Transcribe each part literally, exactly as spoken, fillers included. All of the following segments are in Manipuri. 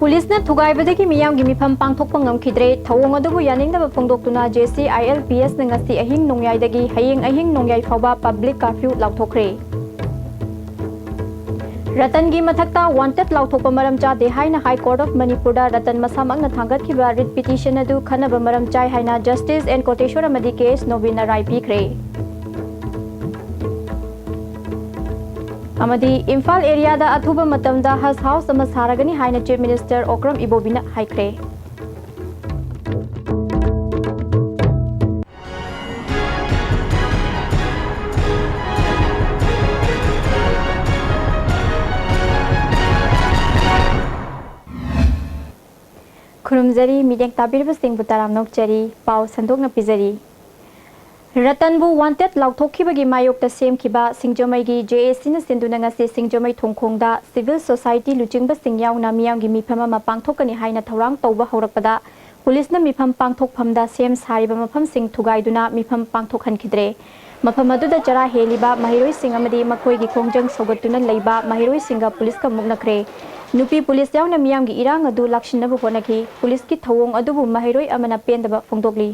ꯄꯨꯂꯤꯁꯅ ꯊꯨꯒꯥꯏꯕꯗꯒꯤ ꯃꯤꯌꯥꯝꯒꯤ ꯃꯤꯐꯝ ꯄꯥꯡꯊꯣꯛꯄ ꯉꯝꯈꯤꯗ꯭ꯔꯦ꯫ ꯊꯧꯑꯣꯡ ꯑꯗꯨꯕꯨ ꯌꯥꯅꯤꯡꯗꯕ ꯐꯣꯡꯗꯣꯛꯇꯨꯅ JCILPSꯅ ꯉꯁꯤ ꯑꯍꯤꯡ ꯅꯣꯡꯌꯥꯏꯗꯒꯤ ꯍꯌꯦꯡ ꯑꯍꯤꯡ ꯅꯣꯡꯌꯥꯏ ꯐꯥꯎꯕ ꯄꯕ꯭ꯂꯤꯛ ꯀꯥꯔꯐ꯭ꯌꯨ ꯂꯥꯎꯊꯣꯛꯈ꯭ꯔꯦ꯫ ꯔꯇꯟꯒꯤ ꯃꯊꯛꯇ ꯋꯥꯟꯇꯦꯗ ꯂꯥꯎꯊꯣꯛꯄ ꯃꯔꯝ ꯆꯥꯗꯦ ꯍꯥꯏꯅ High Court of Manipurꯗ ꯔꯇꯟ ꯃꯁꯥꯃꯛꯅ ꯊꯥꯡꯒꯠꯈꯤꯕ ꯔꯤꯠ ꯄꯤꯇꯤꯁꯟ ꯑꯗꯨ ꯈꯟꯅꯕ ꯃꯔꯝ ꯆꯥꯏ ꯍꯥꯏꯅ Justice N ꯀꯣꯇꯦꯁ꯭ꯋꯔ ꯑꯃꯗꯤ K H ꯅꯣꯕꯤꯟꯅ ꯔꯥꯏ ꯄꯤꯈ꯭ꯔꯦ꯫ ꯑꯃꯗꯤ ꯏꯝꯐꯥꯜ ꯑꯦꯔꯤꯌꯥꯗ ꯑꯊꯨꯕ ꯃꯇꯝꯗ ꯍꯖ ꯍꯥꯎꯁ ꯑꯃ ꯁꯥꯔꯒꯅꯤ ꯍꯥꯏꯅ Chief Minister ꯑꯣꯀ꯭ꯔꯝ ꯏꯕꯣꯕꯤꯅ ꯍꯥꯏꯈ꯭ꯔꯦ꯫ ꯈꯨꯔꯨꯝꯖꯔꯤ, ꯃꯤꯠꯌꯦꯡ ꯇꯥꯕꯤꯔꯤꯕꯁꯤꯡꯕꯨ ꯇꯔꯥꯝꯅ ꯑꯣꯛꯆꯔꯤ꯫ ꯄꯥꯎ ꯁꯟꯗꯣꯛꯅ ꯄꯤꯖꯔꯤ꯫ ꯔꯇꯟꯕꯨ ꯋꯥꯟꯇꯦꯗ ꯂꯥꯎꯊꯣꯛꯈꯤꯕꯒꯤ ꯃꯥꯌꯣꯛꯇ ꯁꯦꯝꯈꯤꯕ ꯁꯤꯡꯖꯃꯩꯒꯤ JACꯅ ꯁꯤꯟꯗꯨꯅ ꯉꯁꯤ ꯁꯤꯡꯖꯃꯩ ꯊꯣꯡꯈꯣꯡꯗ civil society ꯂꯨꯆꯤꯡꯕꯁꯤꯡ ꯌꯥꯎꯅ ꯃꯤꯌꯥꯝꯒꯤ ꯃꯤꯐꯝ ꯑꯃ ꯄꯥꯡꯊꯣꯛꯀꯅꯤ ꯍꯥꯏꯅ ꯊꯧꯔꯥꯡ ꯇꯧꯕ ꯍꯧꯔꯛꯄꯗ, ꯄꯨꯂꯤꯁꯅ ꯃꯤꯐꯝ ꯄꯥꯡꯊꯣꯛꯐꯝꯗ ꯁꯦꯝ ꯁꯥꯔꯤꯕ ꯃꯐꯝꯁꯤꯡ ꯊꯨꯒꯥꯏꯗꯨꯅ ꯃꯤꯐꯝ ꯄꯥꯡꯊꯣꯛꯍꯟꯈꯤꯗ꯭ꯔꯦ꯫ ꯃꯐꯝ ꯑꯗꯨꯗ ꯆꯔꯥ ꯍꯦꯜꯂꯤꯕ ꯃꯍꯩꯔꯣꯏꯁꯤꯡ ꯑꯃꯗꯤ ꯃꯈꯣꯏꯒꯤ ꯈꯣꯡꯖꯪ ꯁꯧꯒꯠꯇꯨꯅ ꯂꯩꯕ ꯃꯍꯩꯔꯣꯏꯁꯤꯡꯒ ꯄꯨꯂꯤꯁꯀ ꯃꯨꯛꯅꯈ꯭ꯔꯦ꯫ ꯅꯨꯄꯤ ꯄꯨꯂꯤꯁ ꯌꯥꯎꯅ ꯃꯤꯌꯥꯝꯒꯤ ꯏꯔꯥꯡ ꯑꯗꯨ ꯂꯥꯛꯁꯤꯟꯅꯕ ꯍꯣꯠꯅꯈꯤ꯫ ꯄꯨꯂꯤꯁꯀꯤ ꯊꯧꯑꯣꯡ ꯑꯗꯨꯕꯨ ꯃꯍꯩꯔꯣꯏ ꯑꯃꯅ ꯄꯦꯟꯗꯕ ꯐꯣꯡꯗꯣꯛꯂꯤ꯫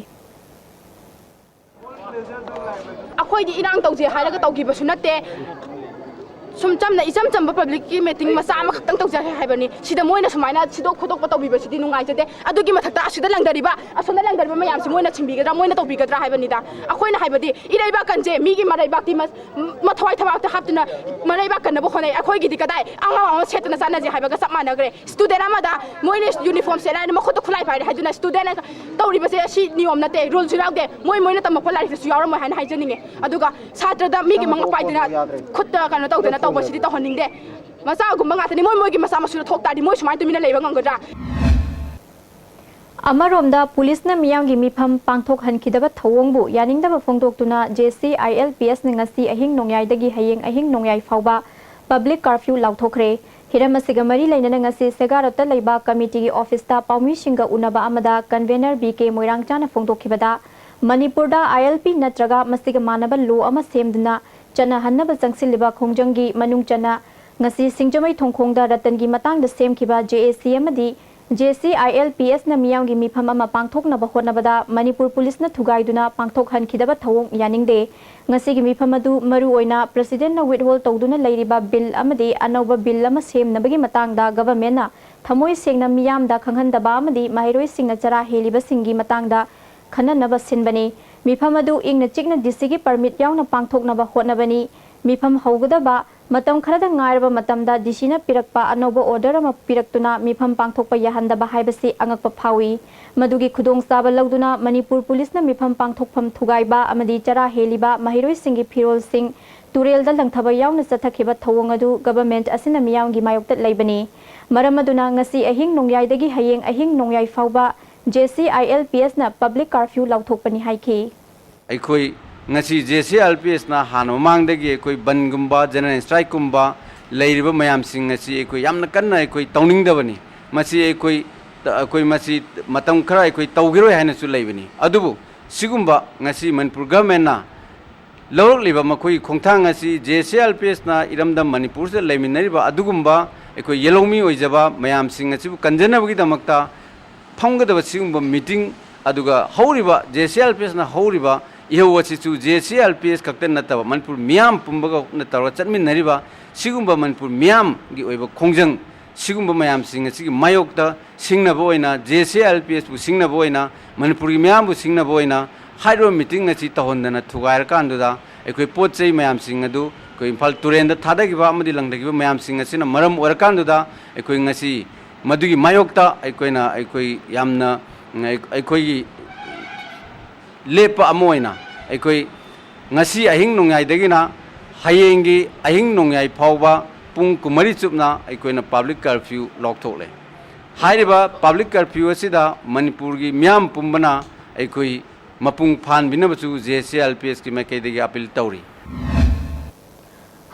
ꯑꯩꯈꯣꯏꯗꯤ ꯏꯔꯥꯡ ꯇꯧꯁꯦ ꯍꯥꯏꯔꯒ ꯇꯧꯈꯤꯕꯁꯨ ꯅꯠꯇꯦ꯫ ꯁꯨꯝ ꯆꯝꯅ, ꯏꯆꯝ ꯆꯝꯕ ꯄꯕ꯭ꯂꯤꯛꯀꯤ ꯃꯤꯇꯤꯡ ꯃꯆꯥ ꯑꯃꯈꯛꯇꯪ ꯇꯧꯖꯒꯦ ꯍꯥꯏꯕꯅꯤ꯫ ꯁꯤꯗ ꯃꯣꯏꯅ ꯁꯨꯃꯥꯏꯅ ꯁꯤꯗꯣꯛ ꯈꯣꯠꯇꯣꯛꯄ ꯇꯧꯕꯤꯕꯁꯤꯗꯤ ꯅꯨꯡꯉꯥꯏꯖꯗꯦ꯫ ꯑꯗꯨꯒꯤ ꯃꯊꯛꯇ ꯑꯁꯤꯗ ꯂꯪꯗꯔꯤꯕ, ꯑꯁꯣꯝꯗ ꯂꯪꯗꯔꯤꯕ ꯃꯌꯥꯝꯁꯤ ꯃꯣꯏꯅ ꯁꯤꯟꯕꯤꯒꯗ꯭ꯔꯥ, ꯃꯣꯏꯅ ꯇꯧꯕꯤꯒꯗ꯭ꯔꯥ ꯍꯥꯏꯕꯅꯤꯗ꯫ ꯑꯩꯈꯣꯏꯅ ꯍꯥꯏꯕꯗꯤ ꯏꯔꯩꯕꯥꯛ ꯀꯟꯁꯦ ꯃꯤꯒꯤ ꯃꯔꯩꯕꯥꯛꯇꯤ ꯃ-, ꯃꯊꯋꯥꯏ ꯊꯕꯥꯛꯇ ꯍꯥꯞꯇꯨꯅ ꯃꯔꯩꯕꯥꯛ ꯀꯟꯅꯕ ꯍꯣꯠꯅꯩ꯫ ꯑꯩꯈꯣꯏꯒꯤꯗꯤ ꯀꯗꯥꯏ, ꯑꯉꯥꯎ ꯑꯉꯥꯎ ꯁꯦꯠꯇꯅ ꯆꯥꯟꯅꯁꯦ ꯍꯥꯏꯕꯒ ꯆꯞ ꯃꯥꯟꯅꯈ꯭ꯔꯦ꯫ ꯁ꯭ꯇꯨꯗꯦꯟ ꯑꯃꯗ ꯃꯣꯏꯅ ꯌꯨꯅꯤꯐꯣꯔꯝ ꯁꯦꯠꯂꯦ ꯍꯥꯏꯅ ꯃꯈꯨꯠꯇ ꯈꯨꯠꯂꯥꯏ ꯄꯥꯏꯔꯦ ꯍꯥꯏꯗꯨꯅ ꯁ꯭ꯇꯨꯗꯦꯟ ꯇꯧꯔꯤꯕꯁꯦ ꯁꯤ ꯅꯤꯌꯣꯝ ꯅꯠꯇꯦ, ꯔꯨꯜꯁꯨ ꯌꯥꯎꯗꯦ꯫ ꯃꯣꯏ ꯃꯣꯏꯅ ꯇꯝꯃꯛꯄ ꯂꯥꯏꯔꯤꯛꯇꯁꯨ ꯌꯥꯎꯔꯝꯃꯣꯏ ꯍꯥꯏꯅ ꯍꯥꯏꯖꯅꯤꯡꯉꯦ꯫ ꯑꯗꯨꯒ ꯁꯥꯇ꯭ꯔꯗ ꯃꯤꯒꯤ ꯃꯉꯛ ꯄꯥꯏꯗꯅ, ꯈꯨꯠꯇ ꯀꯩꯅꯣ ꯇꯧꯗꯅ ꯇꯧꯕꯁꯤꯗꯤ ꯇꯧꯍꯟꯅꯤꯡꯗꯦ꯫ ꯃꯆꯥꯒꯨꯝꯕ ꯉꯥꯛꯇꯅꯤ꯫ ꯃꯣꯏ ꯃꯣꯏꯒꯤ ꯃꯆꯥ ꯃꯁꯨꯗ ꯊꯣꯛ ꯇꯥꯔꯗꯤ ꯃꯣꯏ ꯁꯨꯃꯥꯏꯅ ꯇꯨꯃꯤꯟꯅ ꯂꯩꯕ ꯉꯝꯒꯗ꯭ꯔꯥ? ꯑꯃꯔꯣꯝꯗ ꯄꯨꯂꯤꯁꯅ ꯃꯤꯌꯥꯝꯒꯤ ꯃꯤꯐꯝ ꯄꯥꯡꯊꯣꯛꯍꯟꯈꯤꯗꯕ ꯊꯧꯑꯣꯡꯕꯨ ꯌꯥꯅꯤꯡꯗꯕ ꯐꯣꯡꯗꯣꯛꯇꯨꯅ JCILPSꯅ ꯉꯁꯤ ꯑꯍꯤꯡ ꯅꯣꯡꯌꯥꯏꯗꯒꯤ ꯍꯌꯦꯡ ꯑꯍꯤꯡ ꯅꯣꯡꯌꯥꯏ ꯐꯥꯎꯕ ꯄꯕ꯭ꯂꯤꯛ ꯀꯥꯔꯐ꯭ꯌꯨ ꯂꯥꯎꯊꯣꯛꯈ꯭ꯔꯦ꯫ ꯍꯤꯔꯝ ꯑꯁꯤꯒ ꯃꯔꯤ ꯂꯩꯅꯅ ꯉꯁꯤ ꯁꯦꯒꯥꯔꯣꯠꯇ ꯂꯩꯕ ꯀꯃꯤꯇꯤꯒꯤ ꯑꯣꯐꯤꯁꯇ ꯄꯥꯎꯃꯤꯁꯤꯡꯒ ꯎꯅꯕ ꯑꯃꯗ ꯀꯟꯚꯦꯅꯔ ꯕꯤ ꯀꯦ ꯃꯣꯏꯔꯥꯡꯆꯥꯅ ꯐꯣꯡꯗꯣꯛꯈꯤꯕꯗ, ꯃꯅꯤꯄꯨꯔꯗ ILP ꯅꯠꯇ꯭ꯔꯒ ꯃꯁꯤꯒ ꯃꯥꯟꯅꯕ ꯂꯣ ꯑꯃ ꯁꯦꯝꯗꯨꯅ ꯆꯠꯅꯍꯟꯅꯕ ꯆꯪꯁꯤꯜꯂꯤꯕ ꯈꯣꯡꯖꯪꯒꯤ ꯃꯅꯨꯡ ꯆꯟꯅ ꯉꯁꯤ ꯁꯤꯡꯖꯃꯩ ꯊꯣꯡꯈꯣꯡꯗ ꯔꯇꯟꯒꯤ ꯃꯇꯥꯡꯗ ꯁꯦꯝꯈꯤꯕ ꯖꯦ ꯑꯦ ꯁꯤ ꯑꯃꯗꯤ J C I L P ꯑꯦꯁꯅ ꯃꯤꯌꯥꯝꯒꯤ ꯃꯤꯐꯝ ꯑꯃ ꯄꯥꯡꯊꯣꯛꯅꯕ ꯍꯣꯠꯅꯕꯗ ꯃꯅꯤꯄꯨꯔ ꯄꯨꯂꯤꯁꯅ ꯊꯨꯒꯥꯏꯗꯨꯅ ꯄꯥꯡꯊꯣꯛꯍꯟꯈꯤꯗꯕ ꯊꯧꯑꯣꯡ ꯌꯥꯅꯤꯡꯗꯦ꯫ ꯉꯁꯤꯒꯤ ꯃꯤꯐꯝ ꯑꯗꯨ ꯃꯔꯨ ꯑꯣꯏꯅ ꯄ꯭ꯔꯁꯤꯗꯦꯟꯠꯅ ꯋꯤꯠꯍꯣꯜ ꯇꯧꯗꯨꯅ ꯂꯩꯔꯤꯕ ꯕꯤꯜ ꯑꯃꯗꯤ ꯑꯅꯧꯕ ꯕꯤꯜ ꯑꯃ ꯁꯦꯝꯅꯕꯒꯤ ꯃꯇꯥꯡꯗ ꯒꯚꯔꯟꯃꯦꯟꯠꯅ ꯊꯃꯣꯏ ꯁꯦꯡꯅ ꯃꯤꯌꯥꯝꯗ ꯈꯪꯍꯟꯗꯕ ꯑꯃꯗꯤ ꯃꯍꯩꯔꯣꯏꯁꯤꯡꯅ ꯆꯔꯥ ꯍꯦꯜꯂꯤꯕꯁꯤꯡꯒꯤ ꯃꯇꯥꯡꯗ ꯈꯟꯅꯅꯕ ꯁꯤꯟꯕꯅꯤ꯫ ꯃꯤꯐꯝ ꯑꯗꯨ ꯏꯪꯅ ꯆꯤꯛꯅ ꯗꯤ ꯁꯤꯒꯤ ꯄꯔꯃꯤꯠ ꯌꯥꯎꯅ ꯄꯥꯡꯊꯣꯛꯅꯕ ꯍꯣꯠꯅꯕꯅꯤ꯫ ꯃꯤꯐꯝ ꯍꯧꯒꯗꯕ ꯃꯇꯝ ꯈꯔꯗ ꯉꯥꯏꯔꯕ ꯃꯇꯝꯗ ꯗꯤ ꯁꯤꯅ ꯄꯤꯔꯛꯄ ꯑꯅꯧꯕ ꯑꯣꯔꯗꯔ ꯑꯃ ꯄꯤꯔꯛꯇꯨꯅ ꯃꯤꯐꯝ ꯄꯥꯡꯊꯣꯛꯄ ꯌꯥꯍꯟꯗꯕ ꯍꯥꯏꯕꯁꯤ ꯑꯉꯛꯄ ꯐꯥꯎꯏ꯫ ꯃꯗꯨꯒꯤ ꯈꯨꯗꯣꯡꯆꯥꯕ ꯂꯧꯗꯨꯅ ꯃꯅꯤꯄꯨꯔ ꯄꯨꯂꯤꯁꯅ ꯃꯤꯐꯝ ꯄꯥꯡꯊꯣꯛꯐꯝ ꯊꯨꯒꯥꯏꯕ ꯑꯃꯗꯤ ꯆꯔꯥ ꯍꯦꯜꯂꯤꯕ ꯃꯍꯩꯔꯣꯏꯁꯤꯡꯒꯤ ꯐꯤꯔꯣꯜꯁꯤꯡ ꯇꯨꯔꯦꯜꯗ ꯂꯪꯊꯕ ꯌꯥꯎꯅ ꯆꯠꯊꯈꯤꯕ ꯊꯧꯑꯣꯡ ꯑꯗꯨ ꯒꯚꯔꯟꯃꯦꯟꯠ ꯑꯁꯤꯅ ꯃꯤꯌꯥꯝꯒꯤ ꯃꯥꯌꯣꯛꯇ ꯂꯩꯕꯅꯤ꯫ ꯃꯔꯝ ꯑꯗꯨꯅ ꯉꯁꯤ ꯑꯍꯤꯡ ꯅꯣꯡꯌꯥꯏꯗꯒꯤ ꯍꯌꯦꯡ ꯑꯍꯤꯡ ꯅꯣꯡꯌꯥꯏ ꯐꯥꯎꯕ J C I L P ꯑꯦꯁꯅ ꯄꯕ꯭ꯂꯤꯛ ꯀꯥꯔꯐ꯭ꯌꯨ ꯂꯥꯎꯊꯣꯛꯄꯅꯤ ꯍꯥꯏꯈꯤ꯫ ꯑꯩꯈꯣꯏ ꯉꯁꯤ J C I L P ꯑꯦꯁꯅ ꯍꯥꯟꯅ ꯃꯃꯥꯡꯗꯒꯤ ꯑꯩꯈꯣꯏ ꯕꯟꯒꯨꯝꯕ ꯖꯦꯅꯔꯦꯜ ꯁ꯭ꯇ꯭ꯔꯥꯏꯛꯀꯨꯝꯕ ꯂꯩꯔꯤꯕ ꯃꯌꯥꯝꯁꯤꯡ ꯑꯁꯤ ꯑꯩꯈꯣꯏ ꯌꯥꯝꯅ ꯀꯟꯅ ꯑꯩꯈꯣꯏ ꯇꯧꯅꯤꯡꯗꯕꯅꯤ꯫ ꯃꯁꯤ ꯑꯩꯈꯣꯏ ꯑꯩꯈꯣꯏ ꯃꯁꯤ ꯃꯇꯝ ꯈꯔ ꯑꯩꯈꯣꯏ ꯇꯧꯈꯤꯔꯣꯏ ꯍꯥꯏꯅꯁꯨ ꯂꯩꯕꯅꯤ꯫ ꯑꯗꯨꯕꯨ ꯁꯤꯒꯨꯝꯕ ꯉꯁꯤ ꯃꯅꯤꯄꯨꯔ ꯒꯚꯔꯟꯃꯦꯟꯠꯅ ꯂꯧꯔꯛꯂꯤꯕ ꯃꯈꯣꯏꯒꯤ ꯈꯣꯡꯊꯥꯡ ꯑꯁꯤ J C I L P ꯑꯦꯁꯅ ꯏꯔꯝꯗꯝ ꯃꯅꯤꯄꯨꯔꯁꯤꯗ ꯂꯩꯃꯤꯟꯅꯔꯤꯕ ꯑꯗꯨꯒꯨꯝꯕ ꯑꯩꯈꯣꯏ ꯌꯦꯜꯍꯧꯃꯤ ꯑꯣꯏꯖꯕ ꯃꯌꯥꯝꯁꯤꯡ ꯑꯁꯤꯕꯨ ꯀꯟꯖꯅꯕꯒꯤꯗꯃꯛꯇ ꯐꯝꯒꯗꯕ ꯁꯤꯒꯨꯝꯕ ꯃꯤꯇꯤꯡ, ꯑꯗꯨꯒ ꯍꯧꯔꯤꯕ J C I L P ꯑꯦꯁꯅ ꯍꯧꯔꯤꯕ ꯏꯍꯧ ꯑꯁꯤꯁꯨ J C I L P S ꯈꯛꯇ ꯅꯠꯇꯕ ꯃꯅꯤꯄꯨꯔ ꯃꯤꯌꯥꯝ ꯄꯨꯝꯕꯒ ꯇꯧꯔꯒ ꯆꯠꯃꯤꯟꯅꯔꯤꯕ ꯁꯤꯒꯨꯝꯕ ꯃꯅꯤꯄꯨꯔ ꯃꯤꯌꯥꯝꯒꯤ ꯑꯣꯏꯕ ꯈꯣꯡꯖꯪ, ꯁꯤꯒꯨꯝꯕ ꯃꯌꯥꯝꯁꯤꯡ ꯑꯁꯤꯒꯤ ꯃꯥꯌꯣꯛꯇ ꯁꯤꯡꯅꯕ ꯑꯣꯏꯅ, ꯖꯦ ꯁꯤ ꯑꯥꯏ ꯑꯦꯜ ꯄꯤ ꯑꯦꯁꯄꯨ ꯁꯤꯡꯅꯕ ꯑꯣꯏꯅ, ꯃꯅꯤꯄꯨꯔꯒꯤ ꯃꯤꯌꯥꯝꯕꯨ ꯁꯤꯡꯅꯕ ꯑꯣꯏꯅ ꯍꯥꯏꯔꯤꯕ ꯃꯤꯇꯤꯡ ꯑꯁꯤ ꯇꯧꯍꯟꯗꯅ ꯊꯨꯒꯥꯏꯔꯀꯥꯟꯗꯨꯗ ꯑꯩꯈꯣꯏ ꯄꯣꯠ ꯆꯩ ꯃꯌꯥꯝꯁꯤꯡ ꯑꯗꯨ ꯑꯩꯈꯣꯏ ꯏꯝꯐꯥꯜ ꯇꯨꯔꯦꯟꯗ ꯊꯥꯗꯈꯤꯕ ꯑꯃꯗꯤ ꯂꯪꯊꯈꯤꯕ ꯃꯌꯥꯝꯁꯤꯡ ꯑꯁꯤꯅ ꯃꯔꯝ ꯑꯣꯏꯔꯀꯥꯟꯗꯨꯗ ꯑꯩꯈꯣꯏ ꯉꯁꯤ ꯃꯗꯨꯒꯤ ꯃꯥꯌꯣꯛꯇ ꯑꯩꯈꯣꯏꯅ ꯑꯩꯈꯣꯏ ꯌꯥꯝꯅ ꯑꯩꯈꯣꯏꯒꯤ ꯂꯦꯞꯄ ꯑꯃ ꯑꯣꯏꯅ ꯑꯩꯈꯣꯏ ꯉꯁꯤ ꯑꯍꯤꯡ ꯅꯣꯡꯌꯥꯏꯗꯒꯤꯅ ꯍꯌꯦꯡꯒꯤ ꯑꯍꯤꯡ ꯅꯣꯡꯌꯥꯏ ꯐꯥꯎꯕ ꯄꯨꯡ ꯀꯨꯟꯃꯔꯤ ꯆꯨꯞꯅ ꯑꯩꯈꯣꯏꯅ ꯄꯕ꯭ꯂꯤꯛ ꯀꯔꯐ꯭ꯌꯨ ꯂꯥꯎꯊꯣꯛꯂꯦ꯫ ꯍꯥꯏꯔꯤꯕ ꯄꯕ꯭ꯂꯤꯛ ꯀꯔꯐ꯭ꯌꯨ ꯑꯁꯤꯗ ꯃꯅꯤꯄꯨꯔꯒꯤ ꯃꯤꯌꯥꯝ ꯄꯨꯝꯕꯅ ꯑꯩꯈꯣꯏ ꯃꯄꯨꯡ ꯐꯥꯍꯟꯕꯤꯅꯕꯁꯨ ꯖꯦ ꯁꯤ ꯑꯥꯏ ꯑꯦꯜ ꯄꯤ ꯑꯦꯁꯀꯤ ꯃꯥꯏꯀꯩꯗꯒꯤ ꯑꯄꯤꯜ ꯇꯧꯔꯤ꯫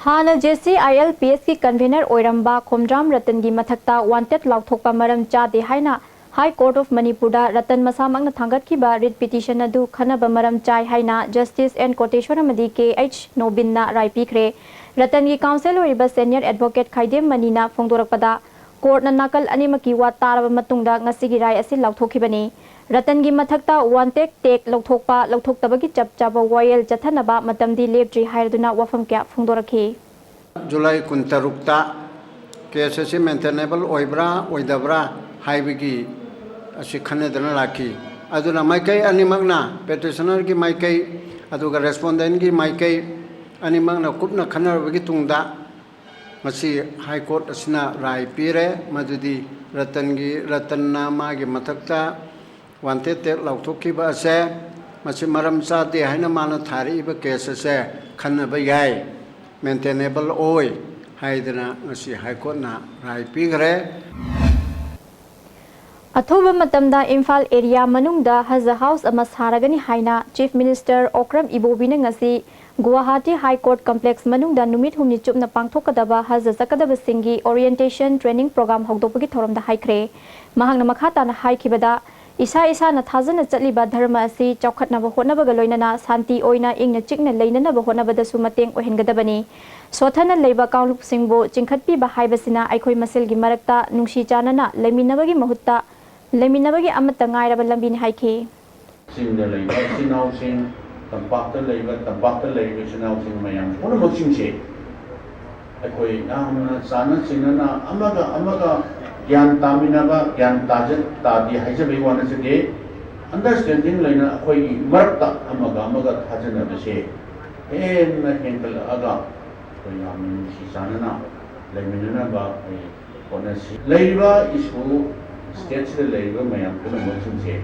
ꯍꯥꯟꯅ J C I L P ꯑꯦꯁꯀꯤ convener ꯑꯣꯏꯔꯝꯕ ꯈꯣꯝꯗ꯭ꯔꯥꯝ ꯔꯇꯟꯒꯤ ꯃꯊꯛꯇ ꯋꯥꯟꯇꯦꯗ ꯂꯥꯎꯊꯣꯛꯄ ꯃꯔꯝ ꯆꯥꯗꯦ ꯍꯥꯏꯅ High Court of Manipurꯗ ꯔꯇꯟ ꯃꯁꯥꯃꯛꯅ ꯊꯥꯡꯒꯠꯈꯤꯕ ꯔꯤꯠ ꯄꯤꯇꯤꯁꯟ ꯑꯗꯨ ꯈꯟꯅꯕ ꯃꯔꯝ ꯆꯥꯏ ꯍꯥꯏꯅ ꯖꯁꯇꯤꯁ ꯑꯦꯟ ꯀꯣꯇꯦꯁꯣꯔ ꯑꯃꯗꯤ ꯀꯦ ꯑꯩꯆ ꯅꯣꯕꯤꯟꯅ ꯔꯥꯏ ꯄꯤꯈ꯭ꯔꯦ꯫ ꯔꯇꯟꯒꯤ ꯀꯥꯎꯟꯁꯤꯜ ꯑꯣꯏꯔꯤꯕ ꯁꯦꯅꯤꯌꯔ ꯑꯦꯗꯚꯣꯀꯦꯠ ꯈꯥꯏꯗꯦꯝ ꯃꯅꯤꯅ ꯐꯣꯡꯗꯣꯔꯛꯄꯗ, ꯀꯣꯔꯠꯅ ꯅꯥꯀꯜ ꯑꯅꯤꯃꯛꯀꯤ ꯋꯥ ꯇꯥꯔꯕ ꯃꯇꯨꯡꯗ ꯉꯁꯤꯒꯤ ꯔꯥꯏ ꯑꯁꯤ ꯂꯥꯎꯊꯣꯛꯈꯤꯕꯅꯤ꯫ ꯔꯇꯟꯒꯤ ꯃꯊꯛꯇ ꯋꯥꯟꯇꯦꯗ ꯇꯦꯒ ꯂꯧꯊꯣꯛꯄ ꯂꯧꯊꯣꯛꯇꯕꯒꯤ ꯆꯞ ꯆꯥꯕ ꯋꯥꯌꯦꯜ ꯆꯠꯊꯅꯕ ꯃꯇꯝꯗꯤ ꯂꯦꯞꯇ꯭ꯔꯤ ꯍꯥꯏꯗꯨꯅ ꯋꯥꯐꯝ ꯀꯌꯥ ꯐꯣꯡꯗꯣꯔꯛꯈꯤ꯫ ꯖꯨꯂꯥꯏ ꯀꯨꯟꯇꯔꯨꯛꯇ ꯀꯦꯁ ꯑꯁꯤ ꯃꯦꯟꯇꯦꯅꯦꯕꯜ ꯑꯣꯏꯕ꯭ꯔꯥ ꯑꯣꯏꯗꯕ꯭ꯔꯥ ꯍꯥꯏꯕꯒꯤ ꯑꯁꯤ ꯈꯟꯅꯗꯅ ꯂꯥꯛꯈꯤ꯫ ꯑꯗꯨꯅ ꯃꯥꯏꯀꯩ ꯑꯅꯤꯃꯛꯅ, ꯄꯦꯇꯤꯁꯅꯔꯒꯤ ꯃꯥꯏꯀꯩ ꯑꯗꯨꯒ ꯔꯦꯁꯄꯣꯟꯗꯦꯟꯒꯤ ꯃꯥꯏꯀꯩ ꯑꯅꯤꯃꯛꯅ ꯀꯨꯞꯅ ꯈꯟꯅꯔꯕꯒꯤ ꯇꯨꯡꯗ ꯉꯁꯤ ꯍꯥꯏ ꯀꯣꯔꯠ ꯑꯁꯤꯅ ꯔꯥꯏ ꯄꯤꯔꯦ, ꯃꯗꯨꯗꯤ ꯔꯇꯟꯒꯤ, ꯔꯇꯟꯅ ꯃꯥꯒꯤ ꯃꯊꯛꯇ ꯋꯥꯟꯇꯦꯗ ꯇꯦꯒ ꯂꯥꯎꯊꯣꯛꯈꯤꯕ ꯑꯁꯦ ꯃꯁꯤ ꯃꯔꯝ ꯆꯥꯗꯦ ꯍꯥꯏꯅ ꯃꯥꯅ ꯊꯥꯔꯛꯏꯕ ꯀꯦꯁ ꯑꯁꯦ ꯈꯟꯅꯕ ꯌꯥꯏ, ꯃꯦꯟꯇꯦꯅꯦꯕꯜ ꯑꯣꯏ ꯍꯥꯏꯗꯅ ꯉꯁꯤ ꯍꯥꯏ ꯀꯣꯔꯠꯅ ꯔꯥꯏ ꯄꯤꯈ꯭ꯔꯦ꯫ ꯑꯊꯨꯕ ꯃꯇꯝꯗ ꯏꯝꯐꯥꯜ ꯑꯦꯔꯤꯌꯥ ꯃꯅꯨꯡꯗ ꯍꯖ ꯍꯥꯎꯁ ꯑꯃ ꯁꯥꯔꯒꯅꯤ ꯍꯥꯏꯅ ꯆꯤꯐ ꯃꯤꯅꯤꯁꯇꯔ ꯑꯣꯀ꯭ꯔꯝ ꯏꯕꯣꯕꯤꯅ ꯉꯁꯤ ꯒꯨꯋꯥꯍꯥꯇꯤ ꯍꯥꯏ ꯀꯣꯔꯠ ꯀꯝꯄ꯭ꯂꯦꯛꯁ ꯃꯅꯨꯡꯗ ꯅꯨꯃꯤꯠ ꯍꯨꯝꯅꯤ ꯆꯨꯞꯅ ꯄꯥꯡꯊꯣꯛꯀꯗꯕ ꯍꯖ ꯆꯠꯀꯗꯕꯁꯤꯡꯒꯤ ꯑꯣꯔꯤꯌꯦꯟꯇꯦꯁꯟ ꯇ꯭ꯔꯦꯅꯤꯡ ꯄ꯭ꯔꯣꯒ꯭ꯔꯥꯝ ꯍꯧꯗꯣꯛꯄꯒꯤ ꯊꯧꯔꯝꯗ ꯍꯥꯏꯈ꯭ꯔꯦ꯫ ꯃꯍꯥꯛꯅ ꯃꯈꯥ ꯇꯥꯅ ꯍꯥꯏꯈꯤꯕꯗ, ꯏꯁꯥ ꯏꯁꯥꯅ ꯊꯥꯖꯅ ꯆꯠꯂꯤꯕ ꯙꯔꯃ ꯑꯁꯤ ꯆꯥꯎꯈꯠꯅꯕ ꯍꯣꯠꯅꯕꯒ ꯂꯣꯏꯅꯅ ꯁꯥꯟꯇꯤ ꯑꯣꯏꯅ ꯏꯪꯅ ꯆꯤꯛꯅ ꯂꯩꯅꯅꯕ ꯍꯣꯠꯅꯕꯗꯁꯨ ꯃꯇꯦꯡ ꯑꯣꯏꯍꯟꯒꯗꯕꯅꯤ꯫ ꯁꯣꯊꯅ ꯂꯩꯕ ꯀꯥꯡꯂꯨꯞꯁꯤꯡꯕꯨ ꯆꯤꯡꯈꯠꯄꯤꯕ ꯍꯥꯏꯕꯁꯤꯅ ꯑꯩꯈꯣꯏ ꯃꯁꯦꯜꯒꯤ ꯃꯔꯛꯇ ꯅꯨꯡꯁꯤ ꯆꯥꯟꯅꯅ ꯂꯩꯃꯤꯟꯅꯕꯒꯤ ꯃꯍꯨꯠꯇ ꯂꯩꯃꯤꯟꯅꯕꯒꯤ ꯑꯃꯠꯇ ꯉꯥꯏꯔꯕ ꯂꯝꯕꯤꯅꯤ ꯍꯥꯏꯈꯤ꯫ ꯆꯤꯡꯗ ꯂꯩꯕ ꯏꯆꯤꯟ ꯏꯅꯥꯎꯁꯤꯡ, ꯇꯝꯄꯥꯛꯇ ꯂꯩꯕ, ꯇꯝꯄꯥꯛꯇ ꯂꯩꯔꯤꯕ ꯏꯆꯤꯟ ꯏꯅꯥꯎꯁꯤꯡ ꯃꯌꯥꯝ ꯄꯨꯝꯅꯃꯛꯁꯤꯡꯁꯦ ꯑꯩꯈꯣꯏ ꯌꯥꯝꯅ ꯆꯥꯟꯅ ꯆꯤꯟꯅꯅ ꯑꯃꯒ ꯑꯃꯒ ꯒ꯭ꯌꯥꯟ ꯇꯥꯃꯤꯟꯅꯕ, ꯒ꯭ꯌꯥꯟ ꯇꯥꯖ-, ꯇꯥꯗꯦ ꯍꯥꯏꯖꯕꯒꯤ ꯋꯥ ꯅꯠꯆꯗꯦ, ꯑꯟꯗꯔꯁ꯭ꯇꯦꯟꯗꯤꯡ ꯂꯩꯅ ꯑꯩꯈꯣꯏꯒꯤ ꯃꯔꯛꯇ ꯑꯃꯒ ꯑꯃꯒ ꯊꯥꯖꯅꯕꯁꯦ ꯍꯦꯟꯅ ꯍꯦꯟꯒꯠꯂꯛꯑꯒ ꯑꯩꯈꯣꯏ ꯌꯥꯝꯅ ꯅꯨꯡꯁꯤ ꯆꯥꯟꯅꯅ ꯂꯩꯃꯤꯟꯅꯅꯕ ꯑꯩꯈꯣꯏ ꯍꯣꯠꯅꯁꯤ꯫ ꯂꯩꯔꯤꯕ ꯏꯁꯨ, ꯁ꯭ꯇꯦꯠꯁꯤꯗ ꯂꯩꯔꯤꯕ ꯃꯌꯥꯝ ꯄꯨꯝꯅꯃꯛꯁꯤꯡꯁꯦ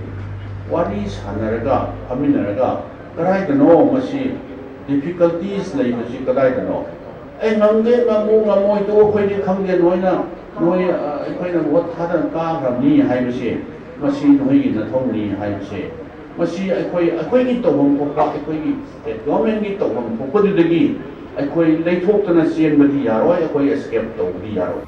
ꯋꯥꯔꯤ ꯁꯥꯟꯅꯔꯒ, ꯐꯝꯃꯤꯟꯅꯔꯒ, ꯀꯗꯥꯏꯗꯅꯣ ꯃꯁꯤ ꯗꯤꯐꯤꯀꯜꯇꯤꯁ ꯂꯩꯕꯁꯤ ꯀꯗꯥꯏꯗꯅꯣ? ꯑꯩ ꯉꯝꯒꯦ, ꯉꯝꯃꯨ, ꯉꯝꯃꯣꯏꯗꯣ ꯑꯩꯈꯣꯏꯗꯤ ꯈꯪꯗꯦ, ꯅꯣꯏꯅ, ꯅꯣꯏ, ꯑ, ꯑꯩꯈꯣꯏꯅ ꯚꯣꯠ ꯊꯥꯗꯅ ꯀꯥꯈ꯭ꯔꯕꯅꯤ ꯍꯥꯏꯕꯁꯦ, ꯃꯁꯤ ꯅꯣꯏꯒꯤ ꯅꯊꯧꯅꯤ ꯍꯥꯏꯕꯁꯦ, ꯃꯁꯤ ꯑꯩꯈꯣꯏ, ꯑꯩꯈꯣꯏꯒꯤ ꯇꯧꯐꯝ ꯊꯣꯛꯄ, ꯑꯩꯈꯣꯏꯒꯤ ꯁ꯭ꯇꯦꯠ ꯒꯣꯔꯃꯦꯟꯒꯤ ꯇꯧꯐꯝ ꯊꯣꯛꯄꯗꯨꯗꯒꯤ ꯑꯩꯈꯣꯏ ꯂꯩꯊꯣꯛꯇꯅ ꯆꯦꯟꯕꯗꯤ ꯌꯥꯔꯣꯏ, ꯑꯩꯈꯣꯏ ꯑꯦꯁꯀꯦꯞ ꯇꯧꯕꯗꯤ ꯌꯥꯔꯣꯏ꯫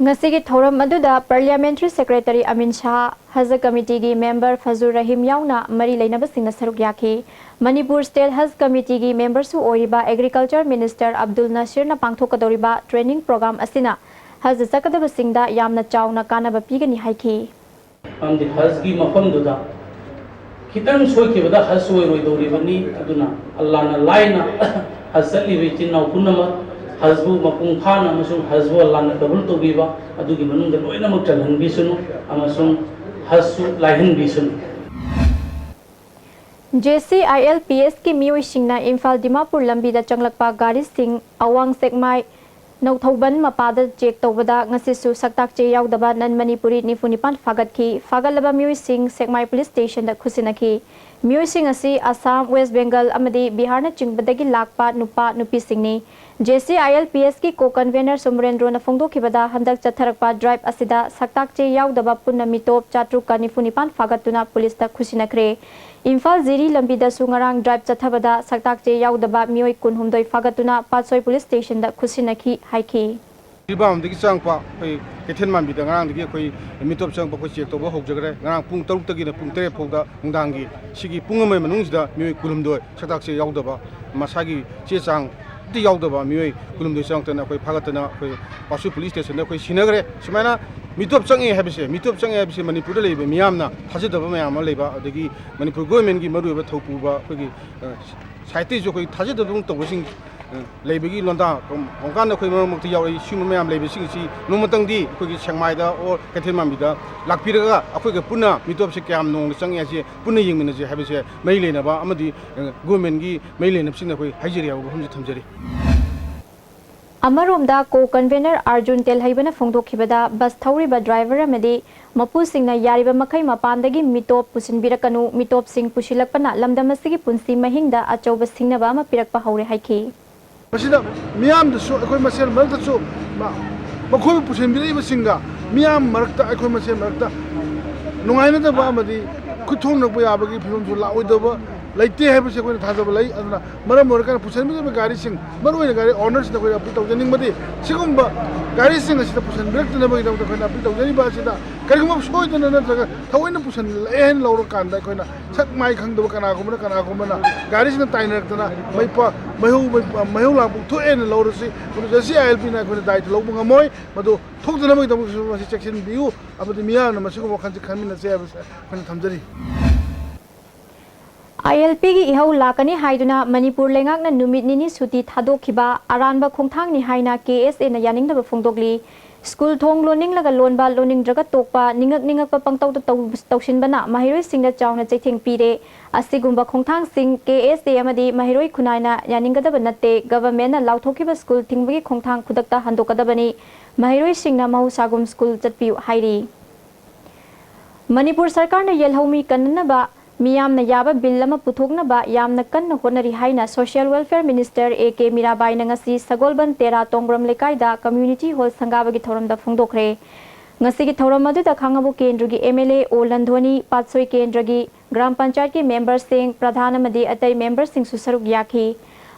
ꯉꯁꯤꯒꯤ ꯊꯧꯔꯝ ꯑꯗꯨꯗ Parliamentary Secretary ꯑꯃꯤꯟ ꯁꯥꯍ, ꯍꯖ ꯀꯃꯤꯇꯤꯒꯤ ꯃꯦꯝꯕꯔ ꯐꯖꯨꯔ ꯔꯍꯤꯝ ꯌꯥꯎꯅ ꯃꯔꯤ ꯂꯩꯅꯕꯁꯤꯡꯅ ꯁꯔꯨꯛ ꯌꯥꯈꯤ꯫ ꯃꯅꯤꯄꯨꯔ ꯁ꯭ꯇꯦꯠ ꯍꯖ ꯀꯃꯤꯇꯤꯒꯤ ꯃꯦꯝꯕꯔꯁꯨ ꯑꯣꯏꯔꯤꯕ Agriculture Minister Abdul ꯅꯁꯤꯔꯅ ꯄꯥꯡꯊꯣꯛꯀꯗꯧꯔꯤꯕ training program ꯑꯁꯤꯅ ꯍꯖ ꯆꯠꯀꯗꯕꯁꯤꯡꯗ ꯌꯥꯝꯅ ꯆꯥꯎꯅ ꯀꯥꯟꯅꯕ ꯄꯤꯒꯅꯤ ꯍꯥꯏꯈꯤ꯫ ꯃꯔꯝꯗꯤ ꯍꯖꯒꯤ ꯃꯐꯝꯗꯨꯗ ꯈꯤꯇꯪ ꯁꯣꯏꯈꯤꯕꯗ ꯍꯖ ꯑꯣꯏꯔꯣꯏꯗꯧꯔꯤꯕꯅꯤ꯫ ꯑꯗꯨꯅ ꯑꯜꯂꯥꯅ ꯂꯥꯏꯅ ꯍꯖ ꯆꯠꯂꯤꯕ ꯏꯆꯤꯟ ꯏꯅꯥꯎ ꯄꯨꯝꯅꯃꯛ ꯍꯖꯕꯨ ꯃꯄꯨꯡ ꯐꯥꯅ ꯑꯃꯁꯨꯡ ꯍꯖꯕꯨ ꯑꯜꯂꯥꯅ ꯀꯕꯨꯜ ꯇꯧꯕꯤꯕ ꯑꯗꯨꯒꯤ ꯃꯅꯨꯡꯗ ꯂꯣꯏꯅꯃꯛ ꯆꯜꯍꯟꯕꯤꯁꯅꯨ ꯑꯃꯁꯨꯡ ꯍꯖꯁꯨ ꯂꯥꯏꯍꯟꯕꯤꯁꯅꯨ꯫ JCILPSꯀꯤ ꯃꯤꯑꯣꯏꯁꯤꯡꯅ ꯏꯝꯐꯥꯜ ꯗꯤꯃꯥꯄꯨꯔ ꯂꯝꯕꯤꯗ ꯆꯪꯂꯛꯄ ꯒꯥꯔꯤꯁꯤꯡ ꯑꯋꯥꯡ ꯁꯦꯛꯃꯥꯏ ꯅꯧꯊꯧꯕꯟ ꯃꯄꯥꯗ ꯆꯦꯛ ꯇꯧꯕꯗ ꯉꯁꯤꯁꯨ ꯁꯛꯇꯥꯛꯆꯦ ꯌꯥꯎꯗꯕ non Manipuri ꯅꯤꯐꯨ ꯅꯤꯄꯥꯟ ꯐꯥꯒꯠꯈꯤ꯫ ꯐꯥꯒꯠꯂꯕ ꯃꯤꯑꯣꯏꯁꯤꯡ ꯁꯦꯛꯃꯥꯏ ꯄꯨꯂꯤꯁ ꯁ꯭ꯇꯦꯁꯟꯗ ꯈꯨꯠꯁꯤꯟꯅꯈꯤ꯫ ꯃꯤꯑꯣꯏꯁꯤꯡ ꯑꯁꯤ ꯑꯁꯥꯝ, ꯋꯦꯁ ꯕꯦꯡꯒꯜ ꯑꯃꯗꯤ ꯕꯤꯍꯥꯔꯅꯆꯤꯡꯕꯗꯒꯤ ꯂꯥꯛꯄ ꯅꯨꯄꯥ ꯅꯨꯄꯤꯁꯤꯡꯅꯤ꯫ JCILPSꯀꯤ co-convenor ꯁꯣꯃꯣꯔꯦꯟꯗ꯭ꯔꯣꯅ ꯐꯣꯡꯗꯣꯛꯈꯤꯕꯗ, ꯍꯟꯗꯛ ꯆꯠꯊꯔꯛꯄ drive ꯑꯁꯤꯗ ꯁꯛꯇꯥꯛꯆꯦ ꯌꯥꯎꯗꯕ ꯄꯨꯟꯅ ꯃꯤꯇꯣꯞ ꯆꯥꯇ꯭ꯔꯨꯛꯀ ꯅꯤꯐꯨ ꯅꯤꯄꯥꯟ ꯐꯥꯒꯠꯇꯨꯅ ꯄꯨꯂꯤꯁꯇ ꯈꯨꯠꯁꯤꯟꯅꯈ꯭ꯔꯦ꯫ ꯏꯝꯐꯥꯜ ꯖꯤꯔꯤ ꯂꯝꯕꯤꯗꯁꯨ ꯉꯔꯥꯡ drive ꯆꯠꯊꯕꯗ ꯁꯛꯇꯥꯛꯆꯦ ꯌꯥꯎꯗꯕ ꯃꯤꯑꯣꯏ ꯀꯨꯟꯍꯨꯝꯗꯣꯏ ꯐꯥꯒꯠꯇꯨꯅ ꯄꯥꯠꯁꯣꯏ ꯄꯨꯂꯤꯁ ꯁ꯭ꯇꯦꯁꯟꯗ ꯈꯨꯠꯁꯤꯟꯅꯈꯤ ꯍꯥꯏꯈꯤ꯫ ꯖꯤꯔꯤꯕꯥꯝꯗꯒꯤ ꯆꯪꯉꯛꯄ ꯑꯩꯈꯣꯏ ꯀꯩꯊꯦꯜ ꯃꯥꯟꯕꯤꯗ ꯉꯔꯥꯡꯗꯒꯤ ꯑꯩꯈꯣꯏ ꯃꯤꯇꯣꯞ ꯆꯪꯉꯛꯄ ꯑꯩꯈꯣꯏ ꯆꯦꯛ ꯇꯧꯕ ꯍꯧꯖꯈ꯭ꯔꯦ꯫ ꯉꯔꯥꯡ ꯄꯨꯡ ꯇꯔꯨꯛꯇꯒꯤꯅ ꯄꯨꯡ ꯇꯔꯦꯠ ꯐꯥꯎꯗ ꯅꯨꯡꯗꯥꯡꯒꯤ ꯁꯤꯒꯤ ꯄꯨꯡ ꯑꯃꯒꯤ ꯃꯅꯨꯡꯁꯤꯗ ꯃꯤꯑꯣꯏ ꯀꯨꯟꯍꯨꯝꯗꯣꯏ ꯁꯛꯇꯥꯛꯆꯦ ꯌꯥꯎꯗꯕ, ꯃꯁꯥꯒꯤ ꯆꯦ ꯆꯥꯡ ꯑꯝꯇ ꯌꯥꯎꯗꯕ ꯃꯤꯑꯣꯏ ꯀꯨꯟꯍꯨꯝꯗꯣꯏ ꯆꯪꯉꯛꯇꯅ ꯑꯩꯈꯣꯏ ꯐꯥꯒꯠꯇꯅ ꯑꯩꯈꯣꯏ ꯄꯥꯠꯁꯣꯏ ꯄꯨꯂꯤꯁ ꯁ꯭ꯇꯦꯁꯟꯗ ꯑꯩꯈꯣꯏ ꯁꯤꯟꯅꯈ꯭ꯔꯦ꯫ ꯁꯨꯃꯥꯏꯅ ꯃꯤꯇꯣꯞ ꯆꯪꯉꯦ ꯍꯥꯏꯕꯁꯦ, ꯃꯤꯇꯣꯞ ꯆꯪꯉꯦ ꯍꯥꯏꯕꯁꯦ ꯃꯅꯤꯄꯨꯔꯗ ꯂꯩꯔꯤꯕ ꯃꯤꯌꯥꯝꯅ ꯊꯥꯖꯗꯕ ꯃꯌꯥꯝ ꯑꯃ ꯂꯩꯕ, ꯑꯗꯒꯤ ꯃꯅꯤꯄꯨꯔ ꯒꯣꯔꯃꯦꯟꯒꯤ ꯃꯔꯨꯑꯣꯏꯕ ꯊꯧ ꯄꯨꯕ ꯑꯩꯈꯣꯏꯒꯤ, ꯑ, ꯁꯥꯏꯠꯇꯩꯁꯨ ꯑꯩꯈꯣꯏ ꯊꯥꯖꯗꯕ ꯑꯃ ꯇꯧꯕꯁꯤꯡ, ꯑ, ꯂꯩꯕꯒꯤ ꯂꯣꯟꯗꯥ ꯀꯝ-, ꯀꯝꯀꯥꯟꯗ ꯑꯩꯈꯣꯏ ꯃꯔꯛ ꯃꯔꯛꯇ ꯌꯥꯎꯔꯛꯏ꯫ ꯁꯤꯒꯨꯝꯕ ꯃꯌꯥꯝ ꯂꯩꯕꯁꯤꯡ ꯑꯁꯤ ꯅꯣꯡꯃꯇꯪꯗꯤ ꯑꯩꯈꯣꯏꯒꯤ ꯁꯦꯛꯃꯥꯏꯗ or ꯀꯩꯊꯦꯜ ꯃꯥꯟꯕꯤꯗ ꯂꯥꯛꯄꯤꯔꯒ ꯑꯩꯈꯣꯏꯒ ꯄꯨꯟꯅ ꯃꯤꯇꯣꯞꯁꯦ ꯀꯌꯥꯝ ꯅꯣꯡꯅ ꯆꯪꯉꯦ ꯍꯥꯏꯁꯦ ꯄꯨꯟꯅ ꯌꯦꯡꯃꯤꯟꯅꯁꯦ ꯍꯥꯏꯕꯁꯦ ꯃꯔꯤ ꯂꯩꯅꯕ ꯑꯃꯗꯤ, ꯑ, ꯒꯣꯔꯃꯦꯟꯒꯤ ꯃꯔꯤ ꯂꯩꯅꯕꯁꯤꯡꯗ ꯑꯩꯈꯣꯏ ꯍꯥꯏꯖꯔꯤ ꯍꯥꯏꯕ ꯋꯥꯐꯝꯁꯤ ꯊꯝꯖꯔꯤ꯫ ꯑꯃꯔꯣꯝꯗ co-convenor ꯑꯥꯔꯖꯨꯟ ꯇꯦꯜꯍꯩꯕꯅ ꯐꯣꯡꯗꯣꯛꯈꯤꯕꯗ, ꯕꯁ ꯊꯧꯔꯤꯕ ꯗ꯭ꯔꯥꯏꯚꯔ ꯑꯃꯗꯤ ꯃꯄꯨꯁꯤꯡꯅ ꯌꯥꯔꯤꯕ ꯃꯈꯩ ꯃꯄꯥꯟꯗꯒꯤ ꯃꯤꯇꯣꯞ ꯄꯨꯁꯤꯟꯕꯤꯔꯛꯀꯅꯨ, ꯃꯤꯇꯣꯞꯁꯤꯡ ꯄꯨꯁꯤꯜꯂꯛꯄꯅ ꯂꯝꯗꯝ ꯑꯁꯤꯒꯤ ꯄꯨꯟꯁꯤ ꯃꯍꯤꯡꯗ ꯑꯆꯧꯕ ꯁꯤꯡꯅꯕ ꯑꯃ ꯄꯤꯔꯛꯄ ꯍꯧꯔꯦ ꯍꯥꯏꯈꯤ꯫ ꯃꯁꯤꯗ ꯃꯤꯌꯥꯝꯗꯁꯨ, ꯑꯩꯈꯣꯏ ꯃꯁꯦꯜ ꯃꯔꯛꯇꯁꯨ ꯃ-, ꯃꯈꯣꯏꯕꯨ ꯄꯨꯁꯤꯟꯕꯤꯔꯛꯏꯕꯁꯤꯡꯒ ꯃꯤꯌꯥꯝ ꯃꯔꯛꯇ, ꯑꯩꯈꯣꯏ ꯃꯁꯦꯜ ꯃꯔꯛꯇ ꯅꯨꯡꯉꯥꯏꯅꯗꯕ ꯑꯃꯗꯤ ꯈꯨꯠ ꯊꯣꯛꯅꯔꯛꯄ ꯌꯥꯕꯒꯤ ꯐꯤꯕꯝꯁꯨ ꯂꯥꯛꯑꯣꯏꯗꯕ ꯂꯩꯇꯦ ꯍꯥꯏꯕꯁꯤ ꯑꯩꯈꯣꯏꯅ ꯊꯥꯖꯕ ꯂꯩ꯫ ꯑꯗꯨꯅ ꯃꯔꯝ ꯑꯣꯏꯔꯀꯥꯟꯗ ꯄꯨꯁꯟꯕꯤꯔꯤꯕ ꯒꯥꯔꯤꯁꯤꯡ, ꯃꯔꯨꯑꯣꯏꯅ ꯒꯥꯔꯤ ownerꯁꯤꯡꯗ ꯑꯩꯈꯣꯏꯅ ꯑꯄꯤꯜ ꯇꯧꯖꯅꯤꯡꯕꯗꯤ, ꯁꯤꯒꯨꯝꯕ ꯒꯥꯔꯤꯁꯤꯡ ꯑꯁꯤꯗ ꯄꯨꯁꯟꯕꯤꯔꯛꯇꯅꯕꯒꯤꯗꯃꯛꯇ ꯑꯩꯈꯣꯏꯅ ꯑꯄꯤꯜ ꯇꯧꯖꯔꯤꯕ ꯑꯁꯤꯗ, ꯀꯔꯤꯒꯨꯝꯕ ꯁꯣꯏꯗꯅ ꯅꯠꯇ꯭ꯔꯒ ꯊꯑꯣꯏꯅ ꯄꯨꯁꯜꯂꯛꯑꯦ ꯍꯥꯏꯅ ꯂꯧꯔꯀꯥꯟꯗ ꯑꯩꯈꯣꯏꯅ ꯁꯛ ꯃꯥꯏ ꯈꯪꯗꯕ ꯀꯅꯥꯒꯨꯝꯕꯅ, ꯀꯅꯥꯒꯨꯝꯕꯅ ꯒꯥꯔꯤꯁꯤꯅ ꯇꯥꯏꯅꯔꯛꯇꯅ ꯃꯩꯄꯥ-, ꯃꯩꯍꯧ, ꯃꯩ-, ꯃꯩꯍꯧ ꯂꯥꯡꯄꯣꯛ ꯊꯣꯛꯑꯦꯅ ꯂꯧꯔꯁꯤ, ꯃꯗꯨ ꯖꯦꯁꯤ ꯑꯥꯏ ꯑꯦꯜ ꯄꯤꯅ ꯑꯩꯈꯣꯏꯅ ꯗꯥꯏꯇ ꯂꯧꯕ ꯉꯝꯃꯣꯏ꯫ ꯃꯗꯨ ꯊꯣꯛꯇꯅꯕꯒꯤꯗꯃꯛꯇꯁꯨ ꯃꯁꯤ ꯆꯦꯛꯁꯤꯟꯕꯤꯌꯨ, ꯑꯃꯗꯤ ꯃꯤꯌꯥꯝꯅ ꯃꯁꯤꯒꯨꯝꯕ ꯋꯥꯈꯜꯁꯤ ꯈꯟꯃꯤꯟꯅꯁꯦ ꯍꯥꯏꯕꯁꯦ ꯑꯩꯈꯣꯏꯅ ꯊꯝꯖꯔꯤ꯫ ꯑꯥꯏ ꯑꯦꯜ ꯄꯤꯒꯤ ꯏꯍꯧ ꯂꯥꯛꯀꯅꯤ ꯍꯥꯏꯗꯨꯅ ꯃꯅꯤꯄꯨꯔ ꯂꯩꯉꯥꯛꯅ ꯅꯨꯃꯤꯠ ꯅꯤꯅꯤ ꯁꯨꯇꯤ ꯊꯥꯗꯣꯛꯈꯤꯕ ꯑꯔꯥꯟꯕ ꯈꯣꯡꯊꯥꯡꯅꯤ ꯍꯥꯏꯅ ꯀꯦ ꯑꯦꯁ ꯑꯦꯅ ꯌꯥꯅꯤꯡꯗꯕ ꯐꯣꯡꯗꯣꯛꯂꯤ꯫ ꯁ꯭ꯀꯨꯜ ꯊꯣꯡ ꯂꯣꯟꯅꯤꯡꯂꯒ ꯂꯣꯟꯕ, ꯂꯣꯟꯅꯤꯡꯗ꯭ꯔꯒ ꯇꯣꯛꯄ, ꯅꯤꯡꯉꯛ ꯅꯤꯡꯉꯛꯄ ꯄꯪꯇꯧꯗ ꯇꯧ-, ꯇꯧꯁꯤꯟꯕꯅ ꯃꯍꯩꯔꯣꯏꯁꯤꯡꯗ ꯆꯥꯎꯅ ꯆꯩꯊꯦꯡ ꯄꯤꯔꯦ꯫ ꯑꯁꯤꯒꯨꯝꯕ ꯈꯣꯡꯊꯥꯡꯁꯤꯡ ꯀꯦ ꯑꯦꯁ ꯑꯦ ꯑꯃꯗꯤ ꯃꯍꯩꯔꯣꯏ ꯈꯨꯟꯅꯥꯏꯅ ꯌꯥꯅꯤꯡꯒꯗꯕ ꯅꯠꯇꯦ꯫ ꯒꯚꯔꯟꯃꯦꯟꯠꯅ ꯂꯥꯎꯊꯣꯛꯈꯤꯕ ꯁ꯭ꯀꯨꯜ ꯊꯤꯡꯕꯒꯤ ꯈꯣꯡꯊꯥꯡ ꯈꯨꯗꯛꯇ ꯍꯟꯗꯣꯛꯀꯗꯕꯅꯤ꯫ ꯃꯍꯩꯔꯣꯏꯁꯤꯡꯅ ꯃꯍꯧꯁꯥꯒꯨꯝ ꯁ꯭ꯀꯨꯜ ꯆꯠꯄꯤꯌꯨ ꯍꯥꯏꯔꯤ꯫ ꯃꯅꯤꯄꯨꯔ ꯁꯔꯀꯥꯔꯅ ꯌꯦꯜꯍꯧꯃꯤ ꯀꯟꯅꯅꯕ ꯃꯤꯌꯥꯝꯅ ꯌꯥꯕ ꯕꯤꯜ ꯑꯃ ꯄꯨꯊꯣꯛꯅꯕ ꯌꯥꯝꯅ ꯀꯟꯅ ꯍꯣꯠꯅꯔꯤ ꯍꯥꯏꯅ social welfare minister A K ꯃꯤꯔꯥꯕꯥꯏꯅ ꯉꯁꯤ ꯁꯒꯣꯜꯕꯟ ꯇꯦꯔꯥ ꯇꯣꯡꯕ꯭ꯔꯝ ꯂꯩꯀꯥꯏꯗ ꯀꯝꯃ꯭ꯌꯨꯅꯤꯇꯤ ꯍꯣꯜ ꯁꯪꯒꯥꯕꯒꯤ ꯊꯧꯔꯝꯗ ꯐꯣꯡꯗꯣꯛꯈ꯭ꯔꯦ꯫ ꯉꯁꯤꯒꯤ ꯊꯧꯔꯝ ꯑꯗꯨꯗ ꯈꯥꯡꯉꯕꯣꯛ ꯀꯦꯟꯗ꯭ꯔꯒꯤ ꯑꯦꯝ ꯑꯦꯜ ꯑꯦ ꯑꯣ ꯂꯟꯙꯣꯅꯤ, ꯄꯥꯠꯁꯣꯏ ꯀꯦꯟꯗ꯭ꯔꯒꯤ ꯒ꯭ꯔꯥꯝ ꯄꯟꯆꯥꯌꯠꯀꯤ ꯃꯦꯝꯕꯔꯁꯤꯡ, ꯄ꯭ꯔꯙꯥꯟ ꯑꯃꯗꯤ ꯑꯇꯩ ꯃꯦꯝꯕꯔꯁꯤꯡꯁꯨ ꯁꯔꯨꯛ ꯌꯥꯈꯤ꯫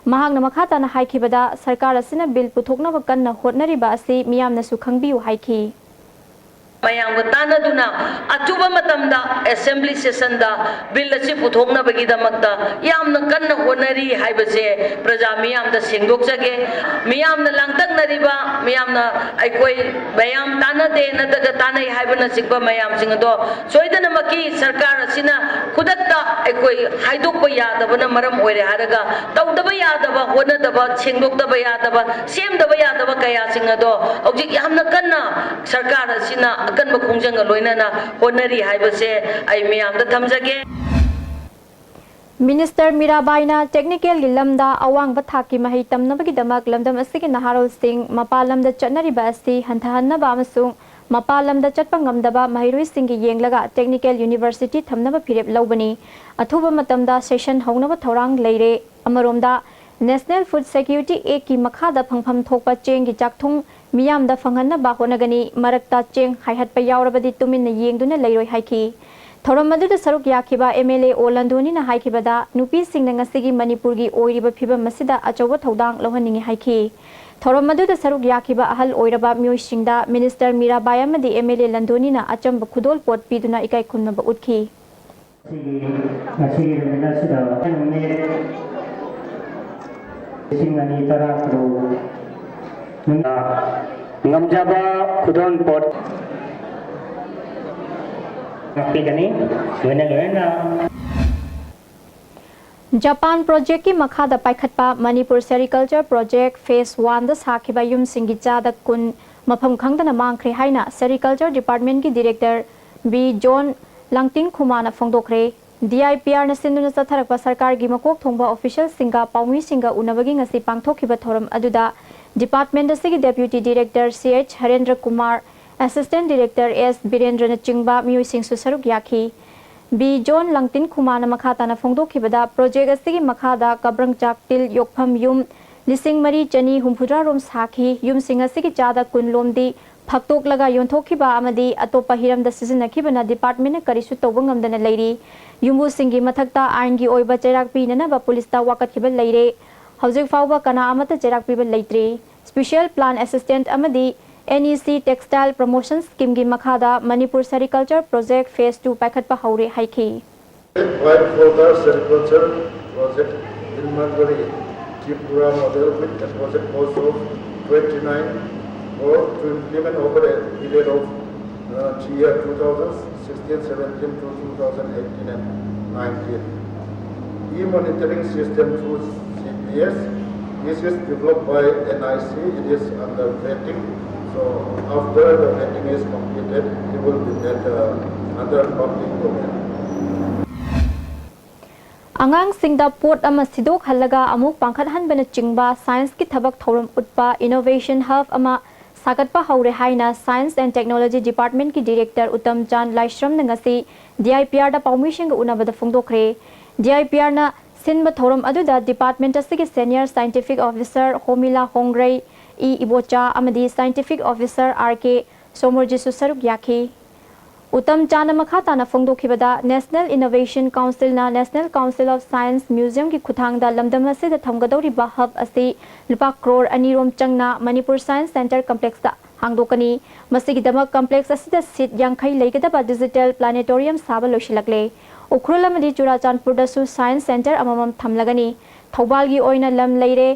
ꯃꯍꯥꯛꯅ ꯃꯈꯥ ꯇꯥꯅ ꯍꯥꯏꯈꯤꯕꯗ, ꯁꯔꯀꯥꯔ ꯑꯁꯤꯅ ꯕꯤꯜ ꯄꯨꯊꯣꯛꯅꯕ ꯀꯟꯅ ꯍꯣꯠꯅꯔꯤꯕ ꯑꯁꯤ ꯃꯤꯌꯥꯝꯅꯁꯨ ꯈꯪꯕꯤꯌꯨ ꯍꯥꯏꯈꯤ꯫ ꯃꯌꯥꯝꯒ ꯇꯥꯟꯅꯗꯨꯅ ꯑꯊꯨꯕ ꯃꯇꯝꯗ ꯑꯦꯁꯦꯝꯕ꯭ꯂꯤ ꯁꯦꯁꯟꯗ ꯕꯤꯜ ꯑꯁꯤ ꯄꯨꯊꯣꯛꯅꯕꯒꯤꯗꯃꯛꯇ ꯌꯥꯝꯅ ꯀꯟꯅ ꯍꯣꯠꯅꯔꯤ ꯍꯥꯏꯕꯁꯦ ꯄ꯭ꯔꯖꯥ ꯃꯤꯌꯥꯝꯗ ꯁꯦꯡꯗꯣꯛꯆꯒꯦ꯫ ꯃꯤꯌꯥꯝꯅ ꯂꯥꯡꯇꯛꯅꯔꯤꯕ, ꯃꯤꯌꯥꯝꯅ ꯑꯩꯈꯣꯏ ꯃꯌꯥꯝ ꯇꯥꯟꯅꯗꯦ ꯅꯠꯇ꯭ꯔꯒ ꯇꯥꯟꯅꯩ ꯍꯥꯏꯕꯅꯆꯤꯡꯕ ꯃꯌꯥꯝꯁꯤꯡ ꯑꯗꯣ ꯁꯣꯏꯗꯅꯃꯛꯀꯤ ꯁꯔꯀꯥꯔ ꯑꯁꯤꯅ ꯈꯨꯗꯛꯇ ꯑꯩꯈꯣꯏ ꯍꯥꯏꯗꯣꯛꯄ ꯌꯥꯗꯕꯅ ꯃꯔꯝ ꯑꯣꯏꯔꯦ ꯍꯥꯏꯔꯒ ꯇꯧꯗꯕ ꯌꯥꯗꯕ, ꯍꯣꯠꯅꯗꯕ, ꯁꯦꯡꯗꯣꯛꯇꯕ ꯌꯥꯗꯕ, ꯁꯦꯝꯗꯕ ꯌꯥꯗꯕ ꯀꯌꯥꯁꯤꯡ ꯑꯗꯣ ꯍꯧꯖꯤꯛ ꯌꯥꯝꯅ ꯀꯟꯅ ꯁꯔꯀꯥꯔ ꯑꯁꯤꯅ ꯑꯀꯟꯕ ꯈꯣꯡꯖꯪꯒ ꯂꯣꯏꯅꯅ ꯍꯣꯠꯅꯔꯤ ꯍꯥꯏꯕꯁꯦ ꯑꯩ ꯃꯌꯥꯝꯗ ꯊꯝꯖꯒꯦ꯫ ꯃꯤꯅꯤꯁꯇꯔ ꯃꯤꯔꯥꯕꯥꯏꯅ ꯇꯦꯛꯅꯤꯀꯦꯜꯒꯤ ꯂꯝꯗ ꯑꯋꯥꯡꯕ ꯊꯥꯛꯀꯤ ꯃꯍꯩ ꯇꯝꯅꯕꯒꯤꯗꯃꯛ ꯂꯝꯗꯝ ꯑꯁꯤꯒꯤ ꯅꯍꯥꯔꯣꯜꯁꯤꯡ ꯃꯄꯥꯟ ꯂꯝꯗ ꯆꯠꯅꯔꯤꯕ ꯑꯁꯤ ꯍꯟꯊꯍꯟꯅꯕ ꯑꯃꯁꯨꯡ ꯃꯄꯥꯟ ꯂꯝꯗ ꯆꯠꯄ ꯉꯝꯗꯕ ꯃꯍꯩꯔꯣꯏꯁꯤꯡꯒꯤ ꯌꯦꯡꯂꯒ ꯇꯦꯛꯅꯤꯀꯦꯜ ꯌꯨꯅꯤꯚꯔꯁꯤꯇꯤ ꯊꯝꯅꯕ ꯐꯤꯔꯦꯞ ꯂꯧꯕꯅꯤ꯫ ꯑꯊꯨꯕ ꯃꯇꯝꯗ ꯁꯦꯁꯟ ꯍꯧꯅꯕ ꯊꯧꯔꯥꯡ ꯂꯩꯔꯦ꯫ ꯑꯃꯔꯣꯝꯗ, National Food Security Actꯀꯤ ꯃꯈꯥꯗ ꯐꯪꯐꯝ ꯊꯣꯛꯄ ꯆꯦꯡꯒꯤ ꯆꯥꯛꯊꯨꯡ ꯃꯤꯌꯥꯝꯗ ꯐꯪꯍꯟꯅꯕ ꯍꯣꯠꯅꯒꯅꯤ꯫ ꯃꯔꯛꯇ ꯆꯦꯡ ꯍꯥꯏꯍꯠꯄ ꯌꯥꯎꯔꯕꯗꯤ ꯇꯨꯃꯤꯟꯅ ꯌꯦꯡꯗꯨꯅ ꯂꯩꯔꯣꯏ ꯍꯥꯏꯈꯤ꯫ ꯊꯧꯔꯝ ꯑꯗꯨꯗ ꯁꯔꯨꯛ ꯌꯥꯈꯤꯕ MLA ꯑꯣ ꯂꯟꯗꯣꯅꯤꯅ ꯍꯥꯏꯈꯤꯕꯗ, ꯅꯨꯄꯤꯁꯤꯡꯅ ꯉꯁꯤꯒꯤ ꯃꯅꯤꯄꯨꯔꯒꯤ ꯑꯣꯏꯔꯤꯕ ꯐꯤꯕꯝ ꯑꯁꯤꯗ ꯑꯆꯧꯕ ꯊꯧꯗꯥꯡ ꯂꯧꯍꯟꯅꯤꯡꯏ ꯍꯥꯏꯈꯤ꯫ ꯊꯧꯔꯝ ꯑꯗꯨꯗ ꯁꯔꯨꯛ ꯌꯥꯈꯤꯕ ꯑꯍꯜ ꯑꯣꯏꯔꯕ ꯃꯤꯑꯣꯏꯁꯤꯡꯗ Minister ꯃꯤꯔꯥꯕꯥꯏ ꯑꯃꯗꯤ MLA ꯂꯟꯗꯣꯅꯤꯅ ꯑꯆꯝꯕ ꯈꯨꯗꯣꯜꯄꯣꯠ ꯄꯤꯗꯨꯅ ꯏꯀꯥꯏ ꯈꯨꯝꯅꯕ ꯎꯠꯈꯤ꯫ ꯉꯁꯤꯒꯤ, ꯉꯁꯤꯒꯤ ꯅꯨꯃꯤꯠ ꯑꯁꯤꯗ ꯅꯨꯃꯤꯠ ꯂꯤꯁꯤꯡ ꯑꯅꯤ ꯇꯔꯥ ꯇꯔꯨꯛ ꯉꯝꯖꯕ ꯈꯨꯗꯣꯜꯄꯣꯠ ꯄꯤꯒꯅꯤ꯫ ꯂꯣꯏꯅ ꯂꯣꯏꯅ ꯖꯄꯥꯟ projectꯀꯤ ꯃꯈꯥꯗ ꯄꯥꯏꯈꯠꯄ ꯃꯅꯤꯄꯨꯔ Sericulture Project Phase Oneꯗ ꯁꯥꯈꯤꯕ ꯌꯨꯝꯁꯤꯡꯒꯤ ꯆꯥꯗ ꯀꯨꯟ ꯃꯐꯝ ꯈꯪꯗꯅ ꯃꯥꯡꯈ꯭ꯔꯦ ꯍꯥꯏꯅ Sericulture Departmentꯀꯤ Director ꯕꯤ ꯖꯣꯟ ꯂꯥꯡꯇꯤꯟꯈꯨꯃꯥꯅ ꯐꯣꯡꯗꯣꯛꯈ꯭ꯔꯦ꯫ DIPRꯅ ꯁꯤꯟꯗꯨꯅ ꯆꯠꯊꯔꯛꯄ ꯁꯔꯀꯥꯔꯒꯤ ꯃꯀꯣꯛ ꯊꯣꯡꯕ officialꯁꯤꯡꯒ ꯄꯥꯎꯃꯤꯁꯤꯡꯒ ꯎꯅꯕꯒꯤ ꯉꯁꯤ ꯄꯥꯡꯊꯣꯛꯈꯤꯕ ꯊꯧꯔꯝ ꯑꯗꯨꯗ department ꯑꯁꯤꯒꯤ Deputy Director ꯁꯤ ꯑꯩꯆ ꯍꯔꯦꯟꯗ꯭ꯔ ꯀꯨꯃꯥꯔ, Assistant Director ꯑꯦꯁ ꯕꯤꯔꯦꯟꯗ꯭ꯔꯅꯆꯤꯡꯕ ꯃꯤꯑꯣꯏꯁꯤꯡꯁꯨ ꯁꯔꯨꯛ ꯌꯥꯈꯤ꯫ ꯕꯤ ꯖꯣꯟ ꯂꯥꯡꯇꯤꯟꯈꯨꯃꯥꯅ ꯃꯈꯥ ꯇꯥꯅ ꯐꯣꯡꯗꯣꯛꯈꯤꯕꯗ, project ꯑꯁꯤꯒꯤ ꯃꯈꯥꯗ ꯀꯕ꯭ꯔꯪꯆꯥꯛ ꯇꯤꯜ ꯌꯣꯛꯐꯝ ꯌꯨꯝ ꯂꯤꯁꯤꯡ ꯃꯔꯤ ꯆꯅꯤ ꯍꯨꯝꯐꯨꯇꯔꯥ ꯔꯣꯝ ꯁꯥꯈꯤ꯫ ꯌꯨꯝꯁꯤꯡ ꯑꯁꯤꯒꯤ ꯆꯥꯗ ꯀꯨꯟ ꯂꯣꯝꯗꯤ ꯐꯥꯛꯇꯣꯛꯂꯒ ꯌꯣꯟꯊꯣꯛꯈꯤꯕ ꯑꯃꯗꯤ ꯑꯇꯣꯞꯄ ꯍꯤꯔꯝꯗ ꯁꯤꯖꯤꯟꯅꯈꯤꯕꯅ departmentꯅ ꯀꯔꯤꯁꯨ ꯇꯧꯕ ꯉꯝꯗꯅ ꯂꯩꯔꯤ꯫ ꯌꯨꯝꯕꯨꯁꯤꯡꯒꯤ ꯃꯊꯛꯇ ꯑꯥꯏꯟꯒꯤ ꯑꯣꯏꯕ ꯆꯩꯔꯥꯛ ꯄꯤꯅꯅꯕ ꯄꯨꯂꯤꯁꯇ ꯋꯥꯀꯠꯈꯤꯕ ꯂꯩꯔꯦ꯫ ꯍꯧꯖꯤꯛ ꯐꯥꯎꯕ ꯀꯅꯥ ꯑꯃꯠꯇ ꯆꯩꯔꯥꯛ ꯄꯤꯕ ꯂꯩꯇ꯭ꯔꯤ꯫ Special Plant Assistant ꯑꯃꯗꯤ NEC Textile Promotion Schemeꯒꯤ ꯃꯈꯥꯗ Manipur Sericulture Project Phase Two ꯄꯥꯏꯈꯠꯄ ꯍꯧꯔꯦ ꯍꯥꯏꯈꯤ꯫ White collar sericulture project in Mandalay, Tripura model with a project cost of twenty-nine crore to implement over a period of uh, year two thousand sixteen seventeen to two thousand eighteen and nineteen. E-monitoring system through CPS. This is developed by NIC. It is under vetting. So after the vetting is completed, it will be made uh, under public domain. ꯑꯉꯥꯡꯁꯤꯡꯗ ꯄꯣꯠ ꯑꯃ ꯁꯤꯗꯣꯛꯍꯜꯂꯒ ꯑꯃꯨꯛ ꯄꯥꯡꯈꯠꯍꯟꯕꯅꯆꯤꯡꯕ scienceꯀꯤ ꯊꯕꯛ ꯊꯧꯔꯝ ꯎꯠꯄ Innovation Hub ꯑꯃ ꯁꯥꯒꯠꯄ ꯍꯧꯔꯦ ꯍꯥꯏꯅ Science and Technology Departmentꯀꯤ Director Uttam ꯆꯥꯟ ꯂꯥꯏꯁ꯭ꯔꯝꯅ ꯉꯁꯤ DIPRꯗ ꯄꯥꯎꯃꯤꯁꯤꯡꯒ ꯎꯅꯕꯗ ꯐꯣꯡꯗꯣꯛꯈ꯭ꯔꯦ꯫ DIPRꯅ ꯁꯤꯟꯕ ꯊꯧꯔꯝ ꯑꯗꯨꯗ department ꯑꯁꯤꯒꯤ Senior Scientific Officer ꯍꯣꯃꯤꯂꯥ ꯍꯣꯡꯒ꯭ꯔꯩ, E Ibocha ꯑꯃꯗꯤ Scientific Officer R K ꯁꯣꯃꯣꯔꯖꯤꯠꯁꯨ ꯁꯔꯨꯛ ꯌꯥꯈꯤ꯫ ꯎꯇꯝ ꯆꯥꯅ ꯃꯈꯥ ꯇꯥꯅ ꯐꯣꯡꯗꯣꯛꯈꯤꯕꯗ, National Innovation Councilꯅ National Council of Science Museumꯒꯤ ꯈꯨꯠꯊꯥꯡꯗ ꯂꯝꯗꯝ ꯑꯁꯤꯗ ꯊꯝꯒꯗꯧꯔꯤꯕ hub ꯑꯁꯤ ꯂꯨꯄꯥ ꯀ꯭ꯔꯣꯔ ꯑꯅꯤ ꯔꯣꯝ ꯆꯪꯅ ꯃꯅꯤꯄꯨꯔ Science Centre Complexꯇ ꯍꯥꯡꯗꯣꯛꯀꯅꯤ꯫ ꯃꯁꯤꯒꯤꯗꯃꯛ complex ꯑꯁꯤꯗ seat ꯌꯥꯡꯈꯩ ꯂꯩꯒꯗꯕ digital planetarium ꯁꯥꯕ ꯂꯣꯏꯁꯤꯜꯂꯛꯂꯦ꯫ ꯎꯈ꯭ꯔꯨꯜ ꯑꯃꯗꯤ ꯆꯨꯔꯥꯆꯥꯟꯄꯨꯔꯗꯁꯨ Science Centre ꯑꯃꯃꯝ ꯊꯝꯂꯒꯅꯤ꯫ ꯊꯧꯕꯥꯜꯒꯤ ꯑꯣꯏꯅ ꯂꯝ ꯂꯩꯔꯦ꯫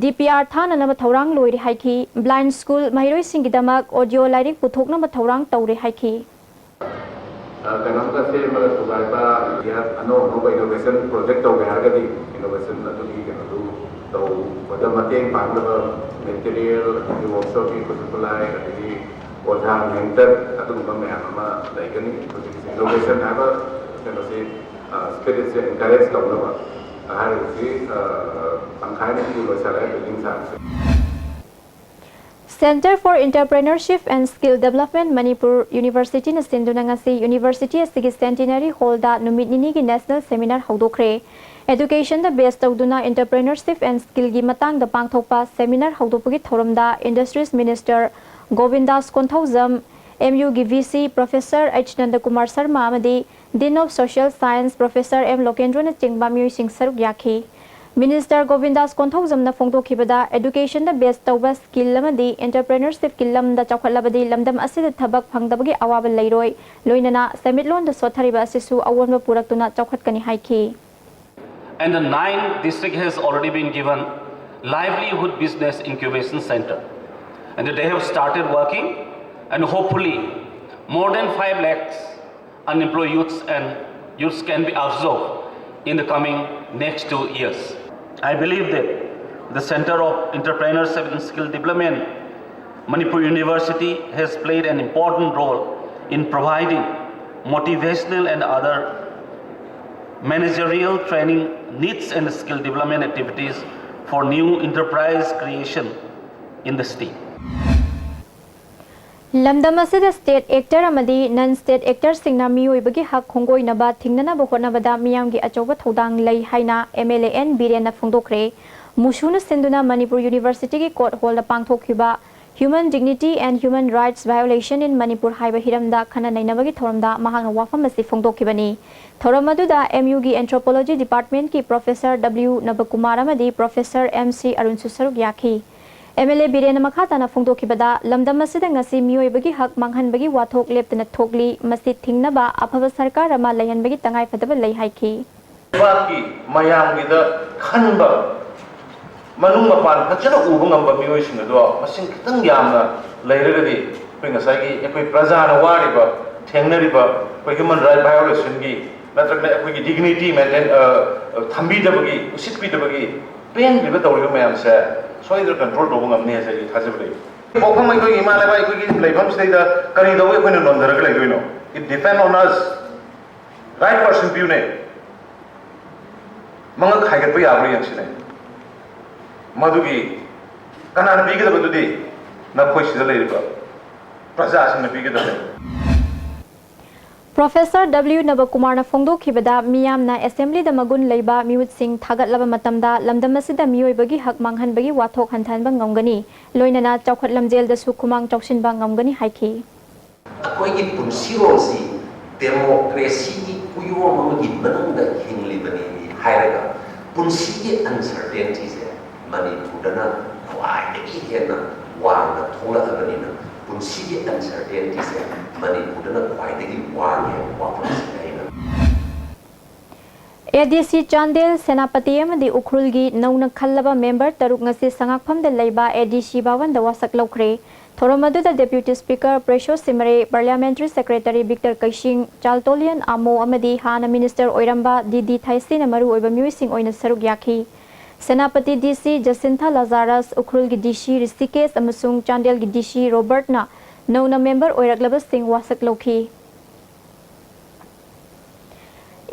DPR ꯊꯥꯅꯅꯕ ꯊꯧꯔꯥꯡ ꯂꯣꯏꯔꯦ ꯍꯥꯏꯈꯤ꯫ Blind school ꯃꯍꯩꯔꯣꯏꯁꯤꯡꯒꯤꯗꯃꯛ audio ꯂꯥꯏꯔꯤꯛ ꯄꯨꯊꯣꯛꯅꯕ ꯊꯧꯔꯥꯡ ꯇꯧꯔꯦ ꯍꯥꯏꯈꯤ꯫ ꯑ, ꯀꯩꯅꯣꯝꯇ ꯁꯦꯝꯃꯒ ꯊꯨꯒꯥꯏꯕ, idea ꯑꯅꯧ ꯑꯅꯧꯕ innovation project ꯇꯧꯒꯦ ꯍꯥꯏꯔꯒꯗꯤ innovation ꯑꯗꯨꯒꯤ ꯀꯩꯅꯣꯗꯨ ꯇꯧꯕꯗ ꯃꯇꯦꯡ ꯄꯥꯡꯅꯕ material, ꯑꯗꯒꯤ workshopꯀꯤ ꯈꯨꯠꯁꯨ ꯈꯨꯠꯂꯥꯏ, ꯑꯗꯒꯤ ꯄꯣꯠꯊꯥꯡ, ꯍꯦꯡꯇꯔ, ꯑꯗꯨꯒꯨꯝꯕ ꯃꯌꯥꯝ ꯑꯃ ꯂꯩꯒꯅꯤ꯫ ꯍꯧꯖꯤꯛ innovation ꯍꯥꯏꯕ ꯀꯩꯅꯣꯁꯤ, ꯑ, spiritꯁꯦ encourage ꯇꯧꯅꯕ ꯍꯥꯏꯔꯤꯕꯁꯤ, ꯑ, ꯇꯪꯈꯥꯏꯃꯨꯛꯇꯤ ꯂꯣꯏꯁꯤꯜꯂꯦ building ꯁꯥꯕꯁꯦ꯫ Centre for Entrepreneurship and Skill Development Manipur Universityꯅ ꯁꯤꯟꯗꯨꯅ ꯉꯁꯤ university ꯑꯁꯤꯒꯤ Centenary Hallꯗ ꯅꯨꯃꯤꯠ ꯅꯤꯅꯤꯒꯤ national seminar ꯍꯧꯗꯣꯛꯈ꯭ꯔꯦ꯫ Educationꯗ base ꯇꯧꯗꯨꯅ entrepreneurship and skillꯒꯤ ꯃꯇꯥꯡꯗ ꯄꯥꯡꯊꯣꯛꯄ seminar ꯍꯧꯗꯣꯛꯄꯒꯤ ꯊꯧꯔꯝꯗ Industries Minister ꯒꯣꯕꯤꯟꯗꯥꯁ Konthoujam, MUꯒꯤ VC Professor H ꯅꯟꯗꯀꯨꯃꯥꯔ Sharma ꯑꯃꯗꯤ Dean of Social Science Professor M ꯂꯣꯀꯦꯟꯗ꯭ꯔꯣꯅꯆꯤꯡꯕ ꯃꯤꯑꯣꯏꯁꯤꯡ ꯁꯔꯨꯛ ꯌꯥꯈꯤ꯫ Minister ꯒꯣꯕꯤꯟꯗꯥꯁ ꯀꯣꯟꯊꯧꯖꯝꯅ ꯐꯣꯡꯗꯣꯛꯈꯤꯕꯗ, educationꯗ base ꯇꯧꯕ skill ꯑꯃꯗꯤ entrepreneurshipꯀꯤ ꯂꯝꯗ ꯆꯥꯎꯈꯠꯂꯕꯗꯤ ꯂꯝꯗꯝ ꯑꯁꯤꯗ ꯊꯕꯛ ꯐꯪꯗꯕꯒꯤ ꯑꯋꯥꯕ ꯂꯩꯔꯣꯏ, ꯂꯣꯏꯅꯅ ꯁꯦꯟꯃꯤꯠꯂꯣꯟꯗ ꯁꯣꯠꯊꯔꯤꯕ ꯑꯁꯤꯁꯨ ꯑꯑꯣꯟꯕ ꯄꯨꯔꯛꯇꯨꯅ ꯆꯥꯎꯈꯠꯀꯅꯤ ꯍꯥꯏꯈꯤ꯫ And the ninth district has already been given livelihood business incubation center. And they have started working, and hopefully more than five lakhs unemployed youths and youths can be absorbed in the coming next two years. I believe that the Center of Entrepreneurship and Skill Development, Manipur University has played an important role in providing motivational and other managerial training needs and skill development activities for new enterprise creation in the state. ꯂꯝꯗꯝ ꯑꯁꯤꯗ state actor ꯑꯃꯗꯤ non state actorꯁꯤꯡꯅ ꯃꯤꯑꯣꯏꯕꯒꯤ ꯍꯛ ꯈꯣꯡꯒꯣꯏꯅꯕ ꯊꯤꯡꯅꯅꯕ ꯍꯣꯠꯅꯕꯗ ꯃꯤꯌꯥꯝꯒꯤ ꯑꯆꯧꯕ ꯊꯧꯗꯥꯡ ꯂꯩ ꯍꯥꯏꯅ MLA N ꯕꯤꯔꯦꯟꯅ ꯐꯣꯡꯗꯣꯛꯈ꯭ꯔꯦ꯫ ꯃꯨꯁꯨꯅ ꯁꯤꯟꯗꯨꯅ ꯃꯅꯤꯄꯨꯔ Universityꯒꯤ court hallꯗ ꯄꯥꯡꯊꯣꯛꯈꯤꯕ Human Dignity and Human Rights Violation in Manipur ꯍꯥꯏꯕ ꯍꯤꯔꯝꯗ ꯈꯟꯅ ꯅꯩꯅꯕꯒꯤ ꯊꯧꯔꯝꯗ ꯃꯍꯥꯛꯅ ꯋꯥꯐꯝ ꯑꯁꯤ ꯐꯣꯡꯗꯣꯛꯈꯤꯕꯅꯤ꯫ ꯊꯧꯔꯝ ꯑꯗꯨꯗ M U ꯒꯤ Anthropology Department ꯀꯤ Professor W ꯅꯕꯀꯨꯃꯥꯔ ꯑꯃꯗꯤ Professor M C ꯑꯔꯨꯟꯁꯨ ꯁꯔꯨꯛ ꯌꯥꯈꯤ꯫ M L A ꯕꯤꯔꯦꯟꯅ ꯃꯈꯥ ꯇꯥꯅ ꯐꯣꯡꯗꯣꯛꯈꯤꯕꯗ, ꯂꯝꯗꯝ ꯑꯁꯤꯗ ꯉꯁꯤ ꯃꯤꯑꯣꯏꯕꯒꯤ ꯍꯛ ꯃꯥꯡꯍꯟꯕꯒꯤ ꯋꯥꯊꯣꯛ ꯂꯦꯞꯇꯅ ꯊꯣꯛꯂꯤ꯫ ꯃꯁꯤ ꯊꯤꯡꯅꯕ ꯑꯐꯕ ꯁꯔꯀꯥꯔ ꯑꯃ ꯂꯩꯍꯟꯕꯒꯤ ꯇꯉꯥꯏꯐꯗꯕ ꯂꯩ ꯍꯥꯏꯈꯤ꯫ ꯂꯩꯕꯥꯛꯀꯤ ꯃꯌꯥꯝꯒꯤꯗ ꯈꯟꯕ, ꯃꯅꯨꯡ ꯃꯄꯥꯟ ꯐꯖꯅ ꯎꯕ ꯉꯝꯕ ꯃꯤꯑꯣꯏꯁꯤꯡ ꯑꯗꯣ ꯃꯁꯤꯡ ꯈꯤꯇꯪ ꯌꯥꯝꯅ ꯂꯩꯔꯒꯗꯤ, ꯑꯩꯈꯣꯏ ꯉꯁꯥꯏꯒꯤ ꯑꯩꯈꯣꯏ ꯄ꯭ꯔꯖꯥꯅ ꯋꯥꯔꯤꯕ, ꯊꯦꯡꯅꯔꯤꯕ ꯑꯩꯈꯣꯏ human right violation ꯒꯤ, ꯅꯠꯇ꯭ꯔꯒꯅ ꯑꯩꯈꯣꯏꯒꯤ dignity maintain, ꯑ, ꯑ, ꯊꯝꯕꯤꯗꯕꯒꯤ, ꯎꯁꯤꯠꯄꯤꯗꯕꯒꯤ, ꯄꯦꯟꯗ꯭ꯔꯤꯕ ꯇꯧꯔꯤꯕ ꯃꯌꯥꯝꯁꯦ ꯁꯣꯏꯗꯅ control ꯇꯧꯕ ꯉꯝꯅꯤ ꯍꯥꯏꯁꯦ ꯑꯩ ꯊꯥꯖꯕ ꯂꯩ꯫ ꯄꯣꯛꯐꯝ ꯑꯩꯈꯣꯏꯒꯤ ꯏꯃꯥ ꯂꯩꯕꯥꯛ, ꯑꯩꯈꯣꯏꯒꯤ ꯂꯩꯐꯝꯁꯤꯗꯩꯗ ꯀꯔꯤ ꯇꯧꯕ ꯑꯩꯈꯣꯏꯅ ꯅꯣꯟꯊꯔꯒ ꯂꯩꯗꯣꯏꯅꯣ? It depend on us. Right person ꯄꯤꯌꯨꯅꯦ꯫ ꯃꯉꯛ ꯍꯥꯏꯒꯠꯄ ꯌꯥꯕ꯭ꯔꯥ ꯌꯦꯡꯁꯤꯅꯦ꯫ ꯃꯗꯨꯒꯤ ꯀꯅꯥꯅ ꯄꯤꯒꯗꯕꯗꯨꯗꯤ? ꯅꯈꯣꯏ ꯁꯤꯗ ꯂꯩꯔꯤꯕ ꯄ꯭ꯔꯖꯥꯁꯤꯡꯅ ꯄꯤꯒꯗꯕꯅꯤ꯫ Professor W ꯅꯕꯀꯨꯃꯥꯔꯅ ꯐꯣꯡꯗꯣꯛꯈꯤꯕꯗ, ꯃꯤꯌꯥꯝꯅ assembly ꯗ ꯃꯒꯨꯟ ꯂꯩꯕ ꯃꯤꯍꯨꯠꯁꯤꯡ ꯊꯥꯒꯠꯂꯕ ꯃꯇꯝꯗ ꯂꯝꯗꯝ ꯑꯁꯤꯗ ꯃꯤꯑꯣꯏꯕꯒꯤ ꯍꯛ ꯃꯥꯡꯍꯟꯕꯒꯤ ꯋꯥꯊꯣꯛ ꯍꯟꯊꯍꯟꯕ ꯉꯝꯒꯅꯤ, ꯂꯣꯏꯅꯅ ꯆꯥꯎꯈꯠ ꯂꯝꯖꯦꯜꯗꯁꯨ ꯈꯨꯃꯥꯡ ꯆꯥꯎꯁꯤꯟꯕ ꯉꯝꯒꯅꯤ ꯍꯥꯏꯈꯤ꯫ ꯑꯩꯈꯣꯏꯒꯤ ꯄꯨꯟꯁꯤꯔꯣꯜꯁꯤ democracy ꯒꯤ ꯀꯨꯌꯣꯝ ꯑꯃꯒꯤ ꯃꯅꯨꯡꯗ ꯍꯤꯡꯂꯤꯕꯅꯤ ꯍꯥꯏꯔꯒ, ꯄꯨꯟꯁꯤꯒꯤ uncertainty ꯁꯦ ꯃꯅꯤꯄꯨꯔꯗꯅ ꯈ꯭ꯋꯥꯏꯗꯒꯤ ꯍꯦꯟꯅ ꯋꯥꯡꯅ ꯊꯣꯛꯂꯛꯑꯕꯅꯤꯅ, ꯄꯨꯟꯁꯤꯒꯤ uncertainty ꯁꯦ ꯃꯅꯤꯄꯨꯔꯗꯅ ꯈ꯭ꯋꯥꯏꯗꯒꯤ ꯋꯥꯡꯉꯦ ꯍꯥꯏꯕ ꯋꯥꯐꯝꯁꯤ ꯑꯩꯅ꯫ A D C Chandel, Senapati ꯑꯃꯗꯤ ꯎꯈ꯭ꯔꯨꯜꯒꯤ ꯅꯧꯅ ꯈꯜꯂꯕ member ꯇꯔꯨꯛ ꯉꯁꯤ ꯁꯉꯥꯛꯐꯝꯗ ꯂꯩꯕ A D C ꯚꯋꯟꯗ ꯋꯥꯁꯛ ꯂꯧꯈ꯭ꯔꯦ꯫ ꯊꯧꯔꯝ ꯑꯗꯨꯗ Deputy Speaker ꯄ꯭ꯔꯦꯁꯣ ꯁꯤꯃꯔꯦ, Parliamentary Secretary Victor Keishing, Chaltonlien Amo ꯑꯃꯗꯤ ꯍꯥꯟꯅ minister ꯑꯣꯏꯔꯝꯕ D D ꯊꯥꯏꯁꯤꯅ ꯃꯔꯨꯑꯣꯏꯕ ꯃꯤꯑꯣꯏꯁꯤꯡ ꯑꯣꯏꯅ ꯁꯔꯨꯛ ꯌꯥꯈꯤ꯫ ꯁꯦꯅꯥꯄꯇꯤ D C ꯖꯁꯤꯟꯊꯥ ꯂꯥꯖꯥꯔꯁ, ꯎꯈ꯭ꯔꯨꯜꯒꯤ D C ꯔꯤꯁꯤꯀꯦꯁ ꯑꯃꯁꯨꯡ ꯆꯥꯟꯗꯦꯜꯒꯤ D C ꯔꯣꯕꯔꯠꯅ ꯅꯧꯅ member ꯑꯣꯏꯔꯛꯂꯕꯁꯤꯡ ꯋꯥꯁꯛ ꯂꯧꯈꯤ꯫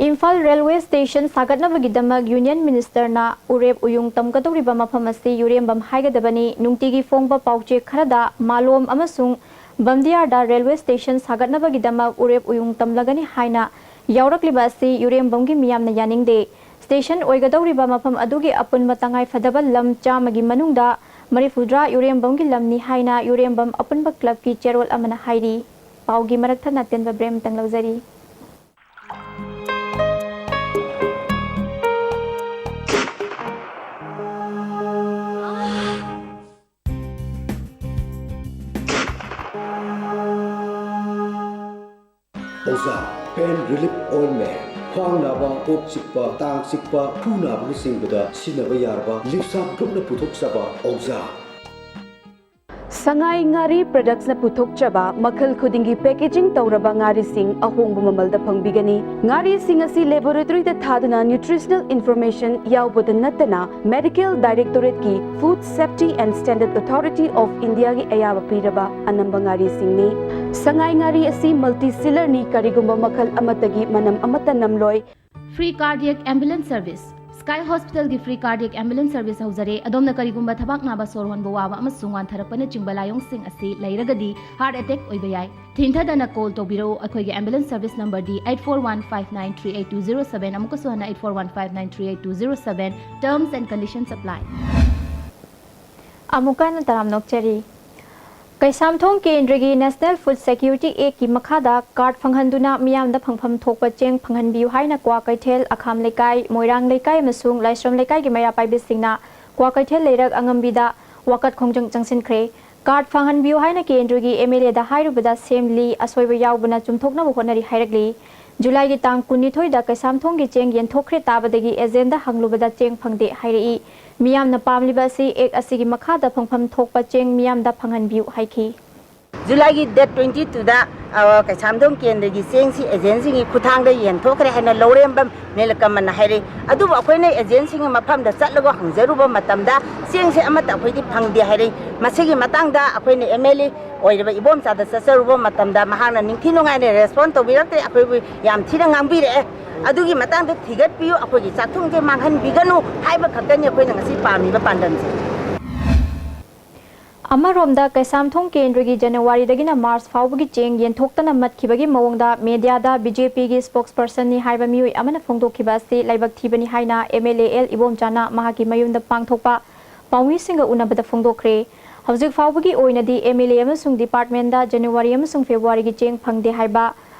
Imphal railway station ꯁꯥꯒꯠꯅꯕꯒꯤꯗꯃꯛ Union Minister ꯅ ꯎꯔꯦꯞ ꯎꯌꯨꯡ ꯇꯝꯒꯗꯧꯔꯤꯕ ꯃꯐꯝ ꯑꯁꯤ ꯌꯨꯔꯦꯝꯕꯝ ꯍꯥꯏꯒꯗꯕꯅꯤ꯫ ꯅꯨꯡꯇꯤꯒꯤ ꯐꯣꯡꯕ ꯄꯥꯎꯆꯦ ꯈꯔꯗ ꯃꯥꯂꯣꯝ ꯑꯃꯁꯨꯡ ꯕꯝꯗꯤꯌꯥꯔꯗ railway station ꯁꯥꯒꯠꯅꯕꯒꯤꯗꯃꯛ ꯎꯔꯦꯞ ꯎꯌꯨꯡ ꯇꯝꯂꯒꯅꯤ ꯍꯥꯏꯅ ꯌꯥꯎꯔꯛꯂꯤꯕ ꯑꯁꯤ ꯌꯨꯔꯦꯝꯕꯝꯒꯤ ꯃꯤꯌꯥꯝꯅ ꯌꯥꯅꯤꯡꯗꯦ꯫ Station ꯑꯣꯏꯒꯗꯧꯔꯤꯕ ꯃꯐꯝ ꯑꯗꯨꯒꯤ ꯑꯄꯨꯟꯕ ꯇꯉꯥꯏꯐꯗꯕ ꯂꯝ ꯆꯥꯝꯃꯒꯤ ꯃꯅꯨꯡꯗ ꯃꯔꯤꯐꯨꯗ꯭ꯔꯥ ꯌꯨꯔꯦꯝꯕꯝꯒꯤ ꯂꯝꯅꯤ ꯍꯥꯏꯅ ꯌꯨꯔꯦꯝꯕꯝ ꯑꯄꯨꯟꯕ ꯀ꯭ꯂꯕꯀꯤ ꯆꯦꯔꯣꯜ ꯑꯃꯅ ꯍꯥꯏꯔꯤ꯫ ꯄꯥꯎꯒꯤ ꯃꯔꯛ ꯊꯠꯅ ꯑꯇꯦꯟꯕ ꯕ꯭ꯔꯦꯛ ꯑꯃꯇꯪ ꯂꯧꯖꯔꯤ꯫ ꯑꯣꯖꯥ ꯄꯦꯟ ꯔꯤꯂꯤꯐ ꯑꯣꯏꯟꯃꯦꯟ, ꯈ꯭ꯋꯥꯡ ꯅꯥꯕ, ꯀꯣꯛ ꯆꯤꯛꯄ, ꯇꯥꯡ ꯆꯤꯛꯄ, ꯈꯨ ꯅꯥꯕꯅꯆꯤꯡꯕꯗ ꯁꯤꯖꯤꯟꯅꯕ ꯌꯥꯔꯕ ꯂꯤꯞꯁꯥꯞ ꯒ꯭ꯔꯨꯞꯅ ꯄꯨꯊꯣꯛꯆꯕ ꯑꯣꯖꯥ꯫ ꯁꯉꯥꯏ ꯉꯥꯔꯤ ꯄ꯭ꯔꯗꯛꯁꯅ ꯄꯨꯊꯣꯛꯆꯕ ꯃꯈꯜ ꯈꯨꯗꯤꯡꯒꯤ ꯄꯦꯀꯦꯖꯤꯡ ꯇꯧꯔꯕ ꯉꯥꯔꯤꯁꯤꯡ ꯑꯍꯣꯡꯕ ꯃꯃꯜꯗ ꯐꯪꯕꯤꯒꯅꯤ꯫ ꯉꯥꯔꯤꯁꯤꯡ ꯑꯁꯤ ꯂꯦꯕꯣꯔꯦꯇꯣꯔꯤꯗ ꯊꯥꯗꯨꯅ ꯅ꯭ꯌꯨꯇ꯭ꯔꯤꯁꯅꯦꯜ ꯏꯟꯐꯣꯔꯃꯦꯁꯟ ꯌꯥꯎꯕꯗ ꯅꯠꯇꯅ ꯃꯦꯗꯤꯀꯦꯜ ꯗꯥꯏꯔꯦꯛꯇꯣꯔꯦꯠꯀꯤ Food Safety and Standard Authority of Indiaꯒꯤ ꯑꯌꯥꯕ ꯄꯤꯔꯕ ꯑꯅꯝꯕ ꯉꯥꯔꯤꯁꯤꯡꯅꯤ꯫ ꯁꯉꯥꯏ ꯉꯥꯔꯤ ꯑꯁꯤ ꯃꯜꯇꯤ ꯁꯤꯂꯔꯅꯤ, ꯀꯔꯤꯒꯨꯝꯕ ꯃꯈꯜ ꯑꯃꯠꯇꯒꯤ ꯃꯅꯝ ꯑꯃꯠꯇ ꯅꯝꯂꯣꯏ꯫ Free cardiac ambulance service. Sky Hospitalꯒꯤ free cardiac ambulance service ꯍꯧꯖꯔꯦ꯫ ꯑꯗꯣꯝꯅ ꯀꯔꯤꯒꯨꯝꯕ ꯊꯕꯥꯛ ꯅꯥꯕ, ꯁꯣꯔ ꯍꯣꯟꯕ ꯋꯥꯕ ꯑꯃꯁꯨꯡ ꯋꯥꯟꯊꯔꯛꯄꯅꯆꯤꯡꯕ ꯂꯥꯏꯑꯣꯡꯁꯤꯡ ꯑꯁꯤ ꯂꯩꯔꯒꯗꯤ heart attack ꯑꯣꯏꯕ ꯌꯥꯏ꯫ ꯊꯤꯡꯊꯗꯅ ꯀꯣꯜ ꯇꯧꯕꯤꯔꯛꯎ꯫ ꯑꯩꯈꯣꯏꯒꯤ ambulance service numberꯗꯤ eight four one five nine three eight two zero seven꯫ ꯑꯃꯨꯛꯀꯁꯨ ꯍꯟꯅ eight four one five nine three eight two zero seven꯫ Terms and conditions apply꯫ ꯑꯃꯨꯛꯀ ꯍꯟꯅ ꯇꯔꯥꯝꯅ ꯑꯣꯛꯆꯔꯤ꯫ ꯀꯩꯁꯥꯝꯊꯣꯡ ꯀꯦꯟꯗ꯭ꯔꯒꯤ National Food Security Actꯀꯤ ꯃꯈꯥꯗ ꯀꯥꯔꯗ ꯐꯪꯍꯟꯗꯨꯅ ꯃꯤꯌꯥꯝꯗ ꯐꯪꯐꯝ ꯊꯣꯛꯄ ꯆꯦꯡ ꯐꯪꯍꯟꯕꯤꯌꯨ ꯍꯥꯏꯅ ꯀ꯭ꯋꯥꯀꯩꯊꯦꯜ, ꯑꯈꯥꯝ ꯂꯩꯀꯥꯏ, ꯃꯣꯏꯔꯥꯡ ꯂꯩꯀꯥꯏ ꯑꯃꯁꯨꯡ ꯂꯥꯏꯁ꯭ꯔꯝ ꯂꯩꯀꯥꯏꯒꯤ ꯃꯩꯔꯥ ꯄꯥꯏꯕꯤꯁꯤꯡꯅ ꯀ꯭ꯋꯥꯀꯩꯊꯦꯜ ꯂꯩꯔꯛ ꯑꯉꯝꯕꯤꯗ ꯋꯥꯀꯠ ꯈꯣꯡꯖꯪ ꯆꯪꯁꯤꯟꯈ꯭ꯔꯦ꯫ ꯀꯥꯔꯗ ꯐꯪꯍꯟꯕꯤꯌꯨ ꯍꯥꯏꯅ ꯀꯦꯟꯗ꯭ꯔꯒꯤ MLAꯗ ꯍꯥꯏꯔꯨꯕꯗ ꯁꯦꯝꯂꯤ, ꯑꯁꯣꯏꯕ ꯌꯥꯎꯕꯅ ꯆꯨꯝꯊꯣꯛꯅꯕ ꯍꯣꯠꯅꯔꯤ ꯍꯥꯏꯔꯛꯂꯤ꯫ ꯖꯨꯂꯥꯏꯒꯤ ꯇꯥꯡ ꯀꯨꯟꯅꯤꯊꯣꯏꯗ ꯀꯩꯁꯥꯝꯊꯣꯡꯒꯤ ꯆꯦꯡ ꯌꯦꯟꯊꯣꯛꯈ꯭ꯔꯦ ꯇꯥꯕꯗꯒꯤ agentꯗ ꯍꯪꯂꯨꯕꯗ ꯆꯦꯡ ꯐꯪꯗꯦ ꯍꯥꯏꯔꯛꯏ꯫ ꯃꯤꯌꯥꯝꯅ ꯄꯥꯝꯂꯤꯕ ꯑꯁꯤ Act ꯑꯁꯤꯒꯤ ꯃꯈꯥꯗ ꯐꯪꯐꯝ ꯊꯣꯛꯄ ꯆꯦꯡ ꯃꯤꯌꯥꯝꯗ ꯐꯪꯍꯟꯕꯤꯌꯨ ꯍꯥꯏꯈꯤ꯫ ꯖꯨꯂꯥꯏꯒꯤ date twenty twoꯗ, ꯑ, ꯀꯩꯁꯥꯝꯊꯣꯡ ꯀꯦꯟꯗ꯭ꯔꯒꯤ ꯆꯦꯡꯁꯤ agentꯁꯤꯡꯒꯤ ꯈꯨꯠꯊꯥꯡꯗ ꯌꯦꯟꯊꯣꯛꯈ꯭ꯔꯦ ꯍꯥꯏꯅ ꯂꯧꯔꯦꯝꯕꯝ ꯅꯤꯂꯀꯃꯜꯅ ꯍꯥꯏꯔꯛꯏ꯫ ꯑꯗꯨꯕꯨ ꯑꯩꯈꯣꯏꯅ agentꯁꯤꯡꯒꯤ ꯃꯐꯝꯗ ꯆꯠꯂꯒ ꯍꯪꯖꯔꯨꯕ ꯃꯇꯝꯗ ꯆꯦꯡꯁꯦ ꯑꯃꯠꯇ ꯑꯩꯈꯣꯏꯗꯤ ꯐꯪꯗꯦ ꯍꯥꯏꯔꯛꯏ꯫ ꯃꯁꯤꯒꯤ ꯃꯇꯥꯡꯗ ꯑꯩꯈꯣꯏꯅ MLA ꯑꯣꯏꯔꯤꯕ ꯏꯕꯣꯝꯆꯥꯗ ꯆꯠꯆꯔꯨꯕ ꯃꯇꯝꯗ ꯃꯍꯥꯛꯅ ꯅꯤꯡꯊꯤ ꯅꯨꯡꯉꯥꯏꯅ respond ꯇꯧꯕꯤꯔꯛꯇ꯭ꯔꯦ, ꯑꯩꯈꯣꯏꯕꯨ ꯌꯥꯝ ꯊꯤꯅ ꯉꯥꯡꯕꯤꯔꯛꯑꯦ꯫ ꯑꯗꯨꯒꯤ ꯃꯇꯥꯡꯗ ꯊꯤꯒꯠꯄꯤꯌꯨ, ꯑꯩꯈꯣꯏꯒꯤ ꯆꯥꯛꯊꯨꯡꯁꯦ ꯃꯥꯡꯍꯟꯕꯤꯒꯅꯨ ꯍꯥꯏꯕ ꯈꯛꯇꯅꯤ ꯑꯩꯈꯣꯏꯅ ꯉꯁꯤ ꯄꯥꯝꯃꯤꯕ ꯄꯥꯟꯗꯝꯁꯦ꯫ ꯑꯃꯔꯣꯝꯗ ꯀꯩꯁꯥꯝꯊꯣꯡ ꯀꯦꯟꯗ꯭ꯔꯒꯤ ꯖꯅꯋꯥꯔꯤꯗꯒꯤꯅ ꯃꯥꯔꯆ ꯐꯥꯎꯕꯒꯤ ꯆꯦꯡ ꯌꯦꯟꯊꯣꯛꯇꯅ ꯃꯠꯈꯤꯕꯒꯤ ꯃꯑꯣꯡꯗ mediaꯗ BJPꯒꯤ spokespersonꯅꯤ ꯍꯥꯏꯕ ꯃꯤꯑꯣꯏ ꯑꯃꯅ ꯐꯣꯡꯗꯣꯛꯈꯤꯕ ꯑꯁꯤ ꯂꯥꯏꯕꯛ ꯊꯤꯕꯅꯤ ꯍꯥꯏꯅ MLA ꯑꯦꯜ ꯏꯕꯣꯝꯆꯥꯅ ꯃꯍꯥꯛꯀꯤ ꯃꯌꯨꯝꯗ ꯄꯥꯡꯊꯣꯛꯄ ꯄꯥꯎꯃꯤꯁꯤꯡꯒ ꯎꯅꯕꯗ ꯐꯣꯡꯗꯣꯛꯈ꯭ꯔꯦ꯫ ꯍꯧꯖꯤꯛ ꯐꯥꯎꯕꯒꯤ ꯑꯣꯏꯅꯗꯤ MLA ꯑꯃꯁꯨꯡ departmentꯗ January ꯑꯃꯁꯨꯡ Februaryꯒꯤ ꯆꯦꯡ ꯐꯪꯗꯦ ꯍꯥꯏꯕ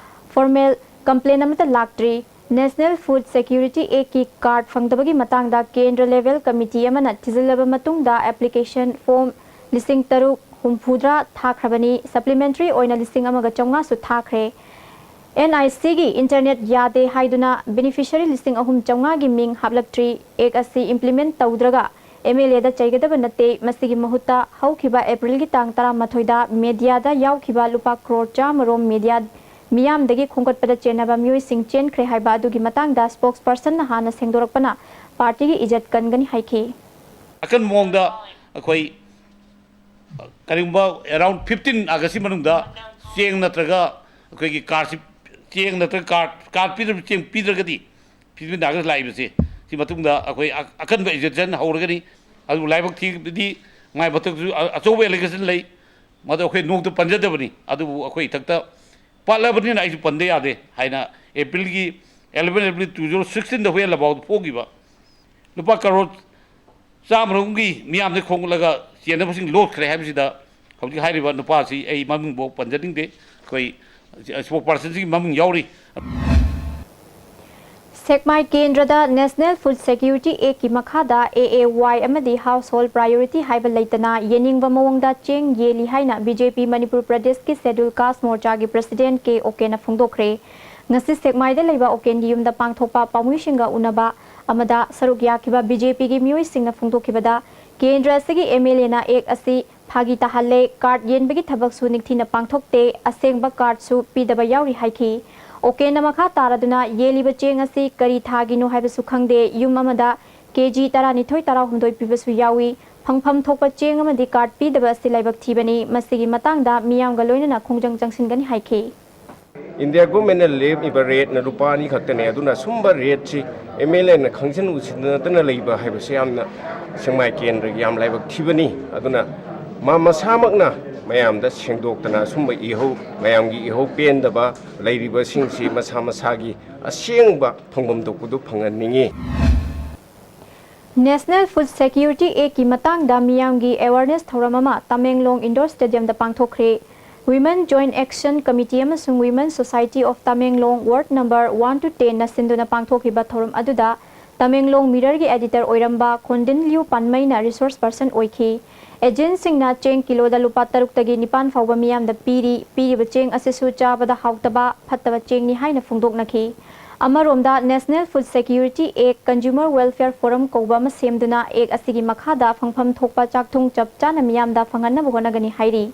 formal complaint ꯑꯃꯠꯇ ꯂꯥꯛꯇ꯭ꯔꯤ꯫ National Food Security Actꯀꯤ card ꯐꯪꯗꯕꯒꯤ ꯃꯇꯥꯡꯗ ꯀꯦꯟꯗ꯭ꯔ level committee ꯑꯃꯅ ꯊꯤꯖꯤꯜꯂꯕ ꯃꯇꯨꯡꯗ application form ꯂꯤꯁꯤꯡ ꯇꯔꯨꯛ ꯍꯨꯝꯐꯨꯇꯔꯥ ꯊꯥꯈ꯭ꯔꯕꯅꯤ꯫ Supplementary ꯑꯣꯏꯅ ꯂꯤꯁꯤꯡ ꯑꯃꯒ ꯆꯥꯝꯃꯉꯥꯁꯨ ꯊꯥꯈ꯭ꯔꯦ꯫ NICꯒꯤ internet ꯌꯥꯗꯦ ꯍꯥꯏꯗꯨꯅ beneficiary ꯂꯤꯁꯤꯡ ꯑꯍꯨꯝ ꯆꯥꯝꯃꯉꯥꯒꯤ ꯃꯤꯡ ꯍꯥꯞꯂꯛꯇ꯭ꯔꯤ꯫ Act ꯑꯁꯤ implement ꯇꯧꯗ꯭ꯔꯒ MLAꯗ ꯆꯩꯒꯗꯕ ꯅꯠꯇꯦ꯫ ꯃꯁꯤꯒꯤ ꯃꯍꯨꯠꯇ ꯍꯧꯈꯤꯕ Aprilꯒꯤ ꯇꯥꯡ ꯇꯔꯥꯃꯥꯊꯣꯏꯗ mediaꯗ ꯌꯥꯎꯈꯤꯕ ꯂꯨꯄꯥ ꯀ꯭ꯔꯣꯔ ꯆꯥꯝꯃ ꯔꯣꯝ media ꯃꯤꯌꯥꯝꯗꯒꯤ ꯈꯣꯝꯒꯠꯄꯗ ꯆꯦꯟꯅꯕ ꯃꯤꯑꯣꯏꯁꯤꯡ ꯆꯦꯟꯈ꯭ꯔꯦ ꯍꯥꯏꯕ ꯑꯗꯨꯒꯤ ꯃꯇꯥꯡꯗ spokespersonꯅ ꯍꯥꯟꯅ ꯁꯦꯡꯗꯣꯔꯛꯄꯅ partyꯒꯤ ꯏꯖꯠ ꯀꯟꯒꯅꯤ ꯍꯥꯏꯈꯤ꯫ ꯑꯀꯟꯕ ꯃꯑꯣꯡꯗ ꯑꯩꯈꯣꯏ ꯀꯔꯤꯒꯨꯝꯕ around fifteen Augustꯀꯤ ꯃꯅꯨꯡꯗ ꯆꯦꯡ ꯅꯠꯇ꯭ꯔꯒ ꯑꯩꯈꯣꯏꯒꯤ cardꯁꯤ, ꯆꯦꯡ ꯅꯠꯇ꯭ꯔꯒ card, card ꯄꯤꯗ꯭ꯔ-, ꯆꯦꯡ ꯄꯤꯗ꯭ꯔꯒꯗꯤ fifteen August ꯂꯥꯛꯏꯕꯁꯦ, ꯁꯤ ꯃꯇꯨꯡꯗ ꯑꯩꯈꯣꯏ ꯑ-, ꯑꯀꯟꯕ action ꯍꯧꯔꯒꯅꯤ꯫ ꯑꯗꯨꯕꯨ ꯂꯥꯏꯕꯛ ꯊꯤꯕꯗꯤ ꯃꯥꯏ ꯃꯊꯛꯇꯁꯨ ꯑ-, ꯑꯆꯧꯕ allegation ꯂꯩ꯫ ꯃꯗꯨ ꯑꯩꯈꯣꯏ ꯅꯣꯡꯃꯇ ꯄꯟꯖꯗꯕꯅꯤ꯫ ꯑꯗꯨꯕꯨ ꯑꯩꯈꯣꯏ ꯏꯊꯛꯇ ꯄꯥꯠꯂꯕꯅꯤꯅ ꯑꯩꯁꯨ ꯄꯟꯗ ꯌꯥꯗꯦ ꯍꯥꯏꯅ Aprilꯒꯤ eleven April two zero sixteenꯗ Huiyen ꯂꯥꯟꯄꯥꯎꯗ ꯐꯣꯡꯈꯤꯕ ꯂꯨꯄꯥ ꯀꯔꯣꯔ ꯆꯥꯝꯃꯔꯣꯝꯒꯤ ꯃꯤꯌꯥꯝꯗꯒꯤ ꯈꯣꯝꯒꯠꯂꯒ ꯆꯦꯟꯅꯕꯁꯤꯡ ꯂꯣꯠꯈ꯭ꯔꯦ ꯍꯥꯏꯕꯁꯤꯗ ꯍꯧꯖꯤꯛ ꯍꯥꯏꯔꯤꯕ ꯅꯨꯄꯥꯁꯤ ꯑꯩ ꯃꯃꯤꯡꯐꯥꯎ ꯄꯟꯖꯅꯤꯡꯗꯦ꯫ ꯑꯩꯈꯣꯏ spokespersonꯁꯤꯒꯤ ꯃꯃꯤꯡ ꯌꯥꯎꯔꯤ꯫ ꯁꯦꯛꯃꯥꯏ ꯀꯦꯟꯗ꯭ꯔꯗ National Food Security Actꯀꯤ ꯃꯈꯥꯗ AAY ꯑꯃꯗꯤ Household Priority ꯍꯥꯏꯕ ꯂꯩꯇꯅ ꯌꯦꯡꯅꯤꯡꯕ ꯃꯑꯣꯡꯗ ꯆꯦꯡ ꯌꯦꯜꯂꯤ ꯍꯥꯏꯅ BJP ꯃꯅꯤꯄꯨꯔ ꯄ꯭ꯔꯗꯦꯁꯀꯤ Scheduled Caste ꯃꯣꯔꯆꯥꯒꯤ president ꯀꯦ ꯑꯣꯀꯦꯟꯅ ꯐꯣꯡꯗꯣꯛꯈ꯭ꯔꯦ꯫ ꯉꯁꯤ ꯁꯦꯛꯃꯥꯏꯗ ꯂꯩꯕ ꯑꯣꯀꯦꯟꯒꯤ ꯌꯨꯝꯗ ꯄꯥꯡꯊꯣꯛꯄ ꯄꯥꯎꯃꯤꯁꯤꯡꯒ ꯎꯅꯕ ꯑꯃꯗ ꯁꯔꯨꯛ ꯌꯥꯈꯤꯕ BJPꯒꯤ ꯃꯤꯑꯣꯏꯁꯤꯡꯅ ꯐꯣꯡꯗꯣꯛꯈꯤꯕꯗ, ꯀꯦꯟꯗ꯭ꯔ ꯑꯁꯤꯒꯤ MLAꯅ Act ꯑꯁꯤ ꯐꯥꯒꯤ ꯇꯥꯍꯜꯂꯦ, card ꯌꯦꯟꯕꯒꯤ ꯊꯕꯛꯁꯨ ꯅꯤꯡꯊꯤꯅ ꯄꯥꯡꯊꯣꯛꯇꯦ, ꯑꯁꯦꯡꯕ cardꯁꯨ ꯄꯤꯗꯕ ꯌꯥꯎꯔꯤ ꯍꯥꯏꯈꯤ꯫ ꯑꯣꯀꯦꯟꯅ ꯃꯈꯥ ꯇꯥꯔꯗꯨꯅ, ꯌꯦꯜꯂꯤꯕ ꯆꯦꯡ ꯑꯁꯤ ꯀꯔꯤ ꯊꯥꯒꯤꯅꯣ ꯍꯥꯏꯕꯁꯨ ꯈꯪꯗꯦ, ꯌꯨꯝ ꯑꯃꯗ KG ꯇꯔꯥꯅꯤꯊꯣꯏ ꯇꯔꯥꯍꯨꯝꯗꯣꯏ ꯄꯤꯕꯁꯨ ꯌꯥꯎꯏ꯫ ꯐꯪꯐꯝ ꯊꯣꯛꯄ ꯆꯦꯡ ꯑꯃꯗꯤ card ꯄꯤꯗꯕ ꯑꯁꯤ ꯂꯥꯏꯕꯛ ꯊꯤꯕꯅꯤ꯫ ꯃꯁꯤꯒꯤ ꯃꯇꯥꯡꯗ ꯃꯤꯌꯥꯝꯒ ꯂꯣꯏꯅꯅ ꯈꯣꯡꯖꯪ ꯆꯪꯁꯤꯟꯒꯅꯤ ꯍꯥꯏꯈꯤ꯫ India governmentꯅ ꯂꯦꯞꯄꯤꯕ rateꯅ ꯂꯨꯄꯥ ꯑꯅꯤ ꯈꯛꯇꯅꯦ꯫ ꯑꯗꯨꯅ ꯁꯨꯝꯕ rateꯁꯤ MLAꯅ ꯈꯪꯖꯤꯟ ꯎꯁꯤꯟꯅꯗꯅ ꯂꯩꯕ ꯍꯥꯏꯕꯁꯤ ꯌꯥꯝꯅ ꯁꯦꯛꯃꯥꯏ ꯀꯦꯟꯗ꯭ꯔꯒꯤ ꯌꯥꯝ ꯂꯥꯏꯕꯛ ꯊꯤꯕꯅꯤ꯫ ꯑꯗꯨꯅ ꯃꯥ ꯃꯁꯥꯃꯛꯅ ꯃꯌꯥꯝꯗ ꯁꯦꯡꯗꯣꯛꯇꯅ ꯑꯁꯨꯝꯕ ꯏꯍꯧ, ꯃꯌꯥꯝꯒꯤ ꯏꯍꯧ ꯄꯦꯟꯗꯕ ꯂꯩꯔꯤꯕꯁꯤꯡꯁꯤ ꯃꯁꯥ ꯃꯁꯥꯒꯤ ꯑꯁꯦꯡꯕ ꯐꯪꯐꯝ ꯊꯣꯛꯄꯗꯨ ꯐꯪꯍꯟꯅꯤꯡꯏ꯫ National Food Security Act ꯀꯤ ꯃꯇꯥꯡꯗ ꯃꯤꯌꯥꯝꯒꯤ awareness ꯊꯧꯔꯝ ꯑꯃ ꯇꯃꯦꯡꯂꯣꯡ Indoor Stadium ꯗ ꯄꯥꯡꯊꯣꯛꯈ꯭ꯔꯦ꯫ Women Joint Action Committee ꯑꯃꯁꯨꯡ Women Society of Tamenglong Ward number one to ten ꯅ ꯁꯤꯟꯗꯨꯅ ꯄꯥꯡꯊꯣꯛꯈꯤꯕ ꯊꯧꯔꯝ ꯑꯗꯨꯗ ꯇꯃꯦꯡꯂꯣꯡ Mirror ꯒꯤ editor ꯑꯣꯏꯔꯝꯕ ꯈꯣꯟꯗꯤꯟ ꯂꯤꯌꯨ ꯄꯥꯟꯃꯩꯅ resource person ꯑꯣꯏꯈꯤ꯫ Agent ꯁꯤꯡꯅ ꯆꯦꯡ ꯀꯤꯂꯣꯗ ꯂꯨꯄꯥ ꯇꯔꯨꯛꯇꯒꯤ ꯅꯤꯄꯥꯟ ꯐꯥꯎꯕ ꯃꯤꯌꯥꯝꯗ ꯄꯤꯔꯤ꯫ ꯄꯤꯔꯤꯕ ꯆꯦꯡ ꯑꯁꯤꯁꯨ ꯆꯥꯕꯗ ꯍꯥꯎꯇꯕ, ꯐꯠꯇꯕ ꯆꯦꯡꯅꯤ ꯍꯥꯏꯅ ꯐꯣꯡꯗꯣꯛꯅꯈꯤ꯫ ꯑꯃꯔꯣꯝꯗ, National Food Security Act Consumer Welfare Forum ꯀꯧꯕ ꯑꯃ ꯁꯦꯝꯗꯨꯅ act ꯑꯁꯤꯒꯤ ꯃꯈꯥꯗ ꯐꯪꯐꯝ ꯊꯣꯛꯄ ꯆꯥꯛꯊꯨꯡ ꯆꯞ ꯆꯥꯅ ꯃꯤꯌꯥꯝꯗ ꯐꯪꯍꯟꯅꯕ ꯍꯣꯠꯅꯒꯅꯤ ꯍꯥꯏꯔꯤ꯫